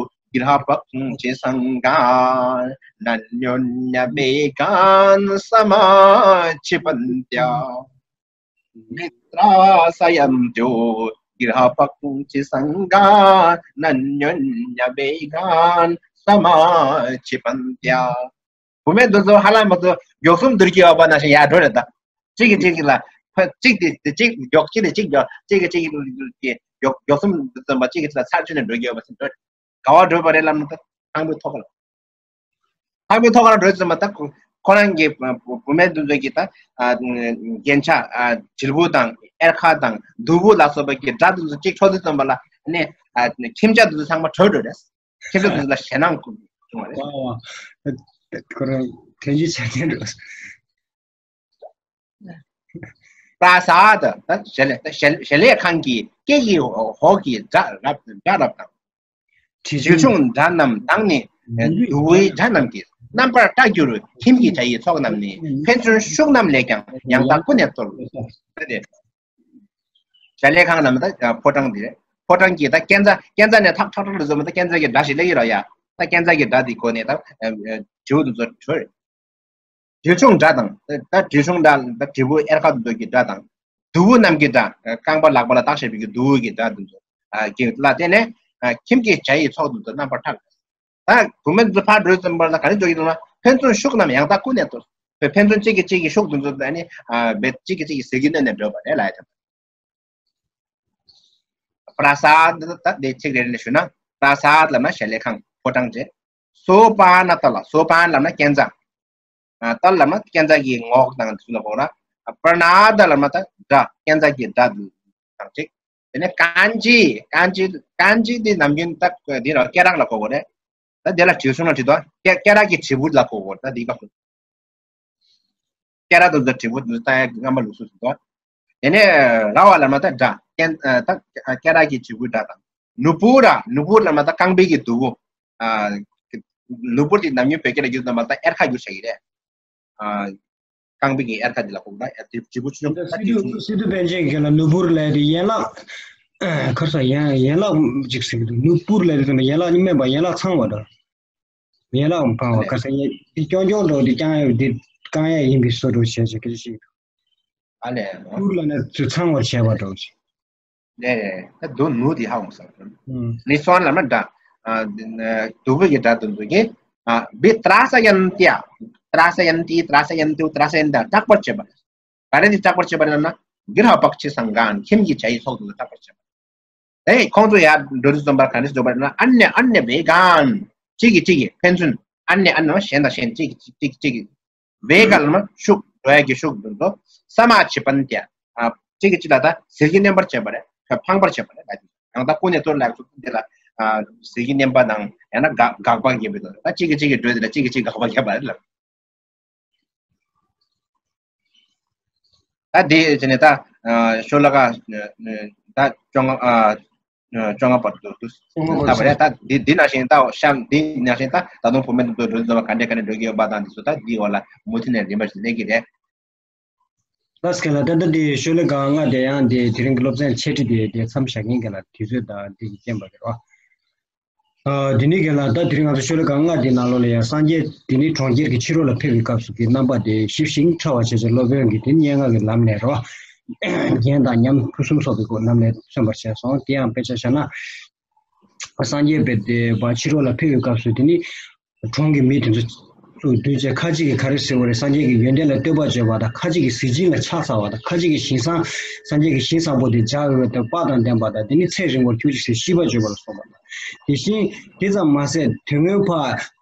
གྲཱ་པཀྵི་སཾ་ག་ནཱ་ཉོ་ཉ་བེ་གཱན་སྨཱ་ཆི་པན་ཏྱ། མི་ཏྲཱ་སཱ་ཡ་ན་ཏུ་གྲཱ་པཀྵི་སཾ་ག་ནཱ་ཉོ་ཉ་བེ་གཱན་སྨཱ་ཆི་པན་ཏྱ། བུད་མེད་འདི་ཚོ་ཧ་ལམ་མ་ཚོ་མགྱོགས་གསུམ་འདུར་གྱི་ཡོད་པ་ནང་བཞིན་ཡར་འགྲོ་རེད་ད། གཅིག་གིས་གཅིག་གི་ལ། གཅིག་དེ་དེ་གཅིག་མགྱོགས་གཅིག་དེ་གཅིག་མགྱོགས་གཅིག་གིས་གཅིག་གི་མགྱོགས་མགྱོགས་གསུམ་འདུ་ཙམ་པ་གཅིག་གིས་ལ་ཚར་གཅིག་ནས་འགྲོ་གི་ཡོད་པ་ཟེར་འགྲོ། ག་བ་འགྲོ་བ་རེད་ལབ་ན་ད་ཁང་པའི་ཐོག་ལ། ཁང་པའི་ཐོག་ལ་འགྲོ་ཙམ་པ་ད་ཁོ་ཁོ་རང་གི་བུ་མེད་འདུ་འཛོམས་ཀྱི་ད་རྒྱན་ཆ་དྲིལ་བུ་དང་གཡེར་ཁ་དང་གདུ་བུ་ལ་སོགས་པ་གི་སྒྲ་འདུ་འཛོམས་གཅིག་འཕྲོ་འདུ་ཙམ་པ་ལ་ནི་ཁྱིམ་བྱ་འདུ་འཛོམས་ཚང་མ་བྲོས་འགྲོ་རེད། ཁྱེད་ཚོ་ཚོ་ལ་ཞེད་སྣང་བྱུང་བ་རེད། ཨོ། ཁོ་རང་ཐོན་རྒྱུ་ཆ་ཅན་འགྲོ། པྲ་སཱ་དཱ་ད་ཞལ་ལས་ད་ཞལ་ཞལ་ལས་ཁང་གི་སྐེད་ཀྱི་འོག་གི་སྒྲ་རབ་སྒྲ་རབ་དང་། དྲིལ་ཆུང་སྒྲ་རྣམས་དང་ནི་གདུ་བུའི་སྒྲ་རྣམས་ཀྱིས་རྣམ་པར་བཀྲ་གྱུར་ཁྱིམ་གྱི་བྱ་ཡི་ཚོགས་རྣམས་ནི་ཕན་ཚུན་ཤུགས་རྣམས་ལས་ཀྱང་ཡང་དག་ཀུན་ནས་གཏོར། ཞལ་ལས་ཁང་ལ་མི་ད་ཕོ་བྲང་འདི་རེད། ཕོ་བྲང་གི་ད་སྐས་འཛེག་སྐས་འཛེག་ནས་ཐག་ཐག་ཐག་ལ་བཟོ་མི་ད་སྐས་འཛེག་གི་སྒྲ་ཞིག་སླེབས་ཀྱི་རོ་ཡ། ད་སྐས་འཛེག་གི་སྒྲ་འདི་གོ་ནས་ད་བྱིའུ་འདི་ཚོ་བྲོས། དྲིལ་ཆུང་སྒྲ་དང་ད་དྲིལ་ཆུང་སྒྲ་ད་དྲིལ་བུ་གཡེར་ཁ་འདི་ཚོ་གི་སྒྲ་དང་། གདུ་བུ་རྣམས་ཀྱི་སྒྲ་རྐང་པ་ལག་པ་ལ་བཏགས་བཞག་པའི་གི་གདུ་བུ་གི་སྒྲ་འདི་ཚོ་གི་ལ་བརྟེན་ནས་ཁྱིམ་གྱི་བྱ་ཡི་ཚོགས་འདི་ཚོ་རྣམ་པར་འཕྲག་ད་བུད་མེད་ཚོ་ཕར་འགྲོ་ཙམ་པ་ལ་ག་རེ་འགྲོ་གི་འདུག་ན་ཕན་ཚུན་ཤུགས་རྣམས་ཡང་དག་ཀུན་ནས་གཏོར། ཕན་ཚུན་གཅིག་གིས་གཅིག་གི་ཤུགས་འདི་ཚོ་ཨ་ནི་བེད་གཅིག་གིས་གཅིག་གི་ཟིལ་གྱིས་གནོན་ནས་འགྲོ་བ་རེད་ལ་ཡ་དང་། པྲ་སཱ་དཱ་ད་དེ་ཚིག་རེ་རེ་ནས་ཞུ་ན། པྲ་སཱ་དཱ་ལབ་ན་ཞལ་ལས་ཁང་ཕོ་བྲང་རེད། སོ་པ་ན་ཏཱ་ལ་སོ་པ་ན་ལབ་ན་སྐས་འཛེག་ཏཱ་ལ་ལབ་ན་སྐས་འཛེག་གི་ངོགས་དང་དེ་ཚོ་ལ་གོ་ར། པྲ་ནཱ་དཱ་ལབ་ན་ད་སྒྲ་སྐས་འཛེག་གི་སྒྲ་དང་གཅིག་དེ་ནས་ཀཱན་ཅི་ཀཱན་ཅི་ཀཱན་ཅི་དེ་ནམ་རྒྱུན་ད་དེ་ར་སྐེ་རགས་ལ་གོ་གོ་རེད། ད་དེ་ལ་དྲིལ་ཆུང་ལ་བྲིས་དོ། སྐེ་སྐེ་རགས་ཀྱི་དྲིལ་བུ་ལ་གོ་གོ་ད་དེ་ག་སྐེ་རགས་དེ་ཚོ་དྲིལ་བུ་དེ་ཚོ་བཏགས་ཡག་གི་རྔ་མ་ལུགས་སྲོལ་ཞིག་འདུག་དེ་ནས་ར་བ་ལབ་ན་ད་སྦྲ། སྐེ་ཨ་ད་སྐེ་རགས་ཀྱི་དྲིལ་བུའི་སྦྲ་དང་། ནུ་པུ་ར། ནུ་པུ་ར་ལབ་ན་ད་རྐང་པའི་གི་གདུ་བུ། ཨ་ནུ་པུ་ར་དེ་ནམ་རྒྱུན་བོད་སྐད་ལ་བསྒྱུར་དུས་ཙམ་པ་ད་གཡེར་ཁ་བསྒྱུར་བྱ་གི་རེད། ཨ་རྐང་པའི་གི་གཡེར་ཁ་དེ་ལ་གོ་ད་ཨ་དྲིལ་བུ་ཆུང་ཆུང་ད་སི་དྲིལ་ཏུ་ཆུང་ཆུང་། སི་ཏུ་པཎ་ཆེན་གྱིས་ལ་ནུ་པུ་ར་ལབ་དེ་ཡན་ལག་ཁར་ས་ཡན་ཡན་ལག་ཅིག་ཟེར་གི་འདུག་ནུ་པུ་ར་ལབ་དེ་ཙམ་པ་ཡན་ལག་ནི་སྨན་པ་ཡན་ལག་ཚང་བ་འདྲ། ཡན་ལག་འཕང་བ་ཁ་སང་ཡན་འདི་རྐྱང་རྐྱང་འགྲོ་འདི་རྐྱང་ཡ་འདི་རྐང་ཡ་ཡིན་པའི་བཟོ་འདྲ་བྱས་བྱས་སྐད་ཆ་ཞིག་ཨ་ལས། ནུ་ལ་ནི་ཚུར་ཚང་བར་བྱས་པ་འདྲ་ཞིག་ལས་རེད། ད་དུ་ནུ་དེ་ཧ་གོ་སོང་། ཨུམ། ནི་སོན་ལ་མ་འདྲ། ཨ་དུ་བུ་གི་སྒྲ་དུ་འདུག་གི། ཨ་བི་ཏྲ་ས་ཡན་ཏི་ཡ། ཏྲ་ས་ཡན་ཏི་ཏྲ་ས་ཡན་ཏུ་ཏྲ་ས་ཡན་ཏ་གྲགས་པར་བྱེད་པ་རེད། ག་རེ་ནི་གྲགས་པར་བྱེད་པ་རེད་ལབ་ན། གི་ར་བག་ཆེ་སང་གང་ཁྱིམ་གྱི་བྱ་ཡི་ཚོགས་དུ་ལ་གྲགས་པར་བྱེད་པ། ཨེ་ཁོང་ཚོ་ཡར་འགྲོ་དུས་ཙམ་པར་ག་འདྲ་ཞིག་འགྲོ་བ་རེད་ན། ཨ་ནེ་ཨ་ནེ་བེ་གན། གཅིག་གིས་གཅིག་གིས་ཕན་ཚུན། ཨ་ནེ་ཨ་ནེ་གཞན་དང་གཞན་གཅིག་གིས་གཅིག་གཅིག་གིས་བེ་ག་ལ་མ་ཤུགས་འགྲོ་ཡ་གི་ཤུགས་འདུག་འདུག་ས་མ་ཆི་པན་ཏེ། ཨ་གཅིག་གིས་གཅིག་ལ་ད་ཟིལ་གྱིས་གནོན་པར་བྱེད་པ་རེད། ཕངས་པར་བྱེད་པ་རེད་ད། ཡང་ད་ཀུན་ནས་གཏོར་ལ་ཚུགས་འདི་ལ་ཨ་ཟིལ་གྱིས་གནོན་པ་དང་ཡང་ན་དགག་དགག་པ་བརྒྱབ་པའི་དོན་ད་གཅིག་གིས་གཅིག་གིས་འགྲོ་དེ་ལ་གཅིག་གིས་གཅིག་དགག་པ་བརྒྱབ་པ་རེད་ལ། ད་དེ་བྱས་ནས་ད་ཤོ་ལོ་ཀ་ད་བཅོ་ལྔ་ཨ་བཅོ་ལྔ་བར་དུ་འདུག་ད་བར་ད་འདི་འདི་ནང་བཞིན་ད་གཤམ་འདི་ནང་བཞིན་ད་ད་དུང་བུད་མེད་དུ་འགྲོ་འགྲོ་འགྲོ་བ་ག་འདྲས་ག་འདྲས་འགྲོ་གི་ཡོད་པ་དང་འདི་ཚོ་ད་འདི་འོག་ལ་མུ་མཐུད་ནས་རིམ་པ་བཞིན་གནས་ཀྱི་རེད། ལགས་སོ་ལགས། ད་ལྟ་འདི་ཤོ་ལོ་ཀ་ལྔ་དེ་ཡང་འདི་དེ་རིང་གི་སློབ་ཚན་འཆད་ཁྲིད་དེ་དེ་མཚམས་བཞག་མཁན་གྱི་ལ་དུས་ཚོད་དང་འདི་གི་རྐྱེན་པ་རེད་བ། ཨ་དེ་ནས་རྒན་ལགས་ད་དེ་རིང་ང་ཚོ་ཤོ་ལོ་ཀ་ལྔ་དེའི་ནང་ལོགས་ལ་ཡང་སངས་རྒྱས་དེ་ནས་གྲོང་ཁྱེར་གྱི་ཕྱི་རོལ་ལ་ཕེབས་པའི་སྐབས་སུ་གི་རྣམ་པ་དེ་ཞིབ་ཞིང་ཕྲ་བ་བྱས་བྱས་སློབ་དཔོན་གྱི་དེ་སྙན་ངག་གི་ལམ་ནས་རོ། རྒྱན་དང་ཉམས་ཕུན་སུམ་ཚོགས་པའི་སྒོ་ལམ་ནས་མཚོན་པར་བྱས་སོང་། དེ་ཡང་དཔེ་ཆ་བཞག་ན། སངས་རྒྱས་པའི་དེ་བ་ཕྱི་རོལ་ལ་ཕེབས་པའི་སྐབས་སུ་དེ་ནི་གྲོང་གི་མི་དེ་ཚོ་ཚུར་འདུས་བྱས་ཁ་ཅིག་གིས་ག་རེ་ཟེར་བ་རེད། སངས་རྒྱས་ཀྱི་ཡོན་ཏན་ལ་བསྟོད་པ་བརྗོད་པ་དང་། ཁ་ཅིག་གིས་གཟི་བྱིན་ལ་ཕྱག་འཚལ་བ་དང་། ཁ་ཅིག་གིས་ཞིང་བཟང་། སངས་རྒྱས་ཀྱི་ཞིང་བཟང་པོ་དེ་འཇའ་འོད་དང་དཔལ་དང་ལྡན་པ་དང་། དེ་ནི་ཚེ་རིང་བར་གྱུར་ཅིག་ཟེར་ཤིས་པ་བརྗོད་པ་ལ་སོགས་པ་དང་། དེ་བཞིན་དེ་ཙམ་མ་ཟད་དེ་སྔོན་ཕ་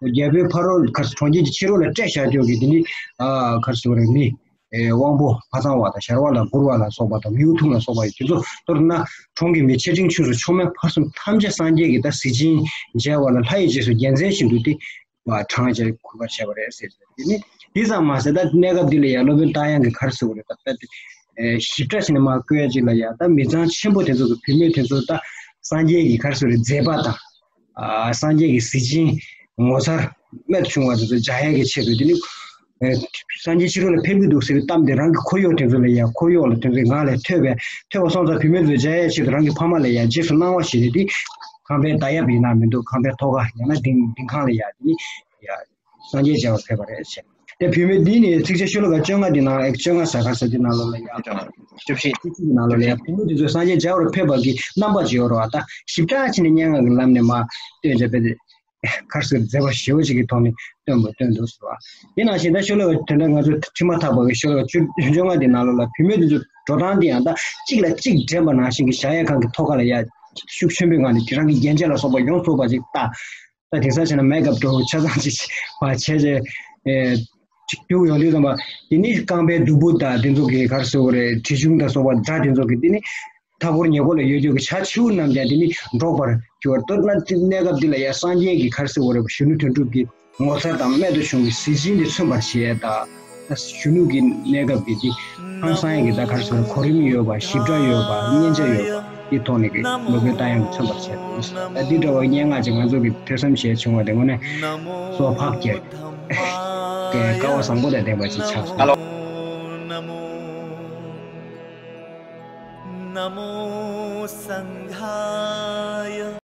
རྒྱལ་པོའི་ཕ་རོལ་ག་རེ་ཟེར་གྲོང་ཁྱེར་གྱི་ཕྱི་རོལ་ལ་བསྐྲད་བཞག་རྒྱུ་གི་དེ་ནི་ཨ་ག་རེ་ཟེར་བ་རེད། མི་ཨེ་དབང་པོ་ཕ་ཚང་བ་དང་ཞར་བ་ལ་བསྐུར་བ་ལ་སོགས་པ་དང་། མིའུ་ཐུང་ལ་སོགས་པ་ཡི་དེ་ཚོ་མདོར་ན་གྲོང་གི་མི་ཆེ་འབྲིང་ཆུང་གསུམ་མཆོག་དམན་ཕར་གསུམ་ཐམས་ཅད་སངས་རྒྱས་ཀྱི་ད་གཟི་བྱིན་མཇལ་བ་ལ་ལྷ་ཡི་རྗེས་སུ་རྒྱལ་མཚན་བཞིན་དུ་དེ། བ་དྲངས་བྱས་གུས་པར་བྱས་པ་རེད་ཟེར། དེ་ནི་འདི་ཙམ་མ་ཟད་ད་གནས་སྐབས་འདི་ལ་ཡང་སློབ་དཔོན་རྟ་དབྱངས་ཀྱིས་ག་རེ་ཟེར་བ་རེད། ད་ལྟ་དེ་ཞིབ་ཕྲ་བྱས་ནས་མར་བཀོད་ཡ་ཅིག་ལ་ཡང་ད་མི་ཚང་ཆེན་པོ་དེ་ཚོ་གི་བུད་མེད་དེ་ཚོ་ད་སངས་རྒྱས་ཀྱི་ག་རེ་ཟེར་བ་རེད། མཛད་པ་དང་། ཨ་སངས་རྒྱས་ཀྱི་གཟི་བྱིན་ངོ་མཚར་རྨད་དུ་བྱུང་བ་དེ་ཚོ་མཇལ་ཡ་གི་ཆེད་དུ་དེ་ནི། ཨ་སངས་རྒྱས་ཕྱི་རོལ་ལ་ཕེབས་ཀྱི་འདུག་ཟེར་བའི་གཏམ་དེ་རང་གི་འཁོར་གཡོག་དེ་ཚོ་ལ་ཡང་འཁོར་གཡོག་ལ་དེ་ཚོའི་ངག་ལས་ཐོས་པས། ཐོས་པ་སོང་ཙང་བུད་མེད་ཚོས་མཇལ་ཡའི་ཆེད་དུ་རང་གི་ཕ་མ་ལ་ཡང་རྗེས་སུ་གནང་བ་ཞིག་རེད་དེ། ཁང་པའི་བརྡ་ཡབ་ཡིན་ན་མི་འདུག་ཁང་པའི་ཐོག་ཁ་ཡང་ན་ལྡིང་ལྡིང་ཁང་ལ་ཡང་དེ་ནི་ཡ་སངས་རྒྱས་མཇལ་བར་ཕེབས་པ་རེད་ཟེར། དེ་བུད་མེད་འདི་ནི་ཚིགས་བཅད་ཤོ་ལོ་ཀ་བཅོ་ལྔ་འདི་ནང་ཨེ་བཅོ་ལྔ་ཟ་ཁ་ས་འདི་ནང་ལོགས་ལ་ཡང་བཅུ་བཞི། བཅུ་བཞི་གི་ནང་ལོགས་ལ་ཡང་བུད་མེད་འདི་ཚོས་སངས་རྒྱས་མཇལ་བར་ཕེབས་པ་གི་རྣམ་པ་ཅིག་ཡོད་རེད་བ། ད་ཞིབ་ཕྲ་བྱས་ནས་སྙན་ངག་གི་ལམ་ནས་མར་སྟོན་བྱས་པའི་གར་སོགས་མཛད་པ་ཞེ་པོ་ཅིག་གི་ཐོག་ནས་སྟོན་པ་སྟོན་འདུག་ཟེར་བ། དེ་ནང་བཞིན་ད་ཤོ་ལོ་ཀ་དེ་འདྲ་ང་ཚོ་ཁྲིད་མ་ཐག་པ་གི་ཤོ་ལོ་ཀ་བཅུ་བཅོ་ལྔ་དེ་ནང་ལོགས་ལ་བུད་མེད་དེ་ཚོ་འགྲོ་སྟངས་དེ་ཡང་ད་གཅིག་ལ་གཅིག་འགྲན་པ་ནང་བཞིན་གྱི་བཞག་ཡས་ཁང་གི་ཐོག་ཁ་ལ་ཡ་ཤུགས་ཆེན་པོའི་ངང་ནས་དེ་རང་གི་རྒྱན་ཆ་ལ་སོགས་པ་ཡོངས་རྫོགས་པ་ཅིག་ད། ད་དེང་སང་བྱས་ན་མེག་ཨབ་འདྲ་བོ་ཆ་ཚང་ཅིག་བ་བྱས་རྗེས་ཨེ་ཅིག་རྒྱུགས་ཡོང་དུས་ཙམ་པ་དེ་ནི་རྐང་པའི་གདུ་བུ་དང་དེ་ཚོ་གི་གར་སོགས་རེད། གྲི་ཆུང་དང་སོགས་པ་སྒྲ་དེ་ཚོ་གི་དེ་ནི། མཐའ་འཁོར་ཉེ་འཁོར་ལ་ཡོད་རྒྱུ་གི་བྱ་བྱིའུ་རྣམས་ཀྱང་དེ་ནི་འདྲོག་པར་གྱུར་པ། མདོར་ན་དེ་གནས་སྐབས་འདི་ལ་ཡང་སངས་རྒྱས་ཀྱི་གར་སོགས་རེད་པ་གཞོན་ནུ་དོན་གྲུབ་ཀྱི་ངོ་མཚར་དང་རྨད་དུ་བྱུང་བའི་གཟི་བྱིན་དེ་མཚོན་པར་བྱེད་ཡས་དང་། གཞོན་ནུ་གི་གནས་སྐབས་ཀྱི་དེ་ཧང་སང་ཡས་ཀྱི་ད་གར་སོགས་གོ་རིམ་ཡོད་པ། ཞིབ་ཕྲ་ཡོད་པ། སྙན་ཆ་ཡོད་པ་དེ་ཐོག་ནས་ཀྱི་སློབ་དཔོན་རྟ་དབྱངས་ཀྱིས་མཚོན་པར་བྱས་ཏེ། ད་འདི་འདྲ་བ་སྙན་ངག་ཅིག་ང་ཚོ་གི་ཐོས་བསམ་བྱས་བྱུང་བ་དེ་དངོས་གནས་སོ་བག་གེ་སྐལ་བ་བཟང་པོ་དང་ལྡན་པ་ཅིག་ཆགས་སོང་། नमो संघाय।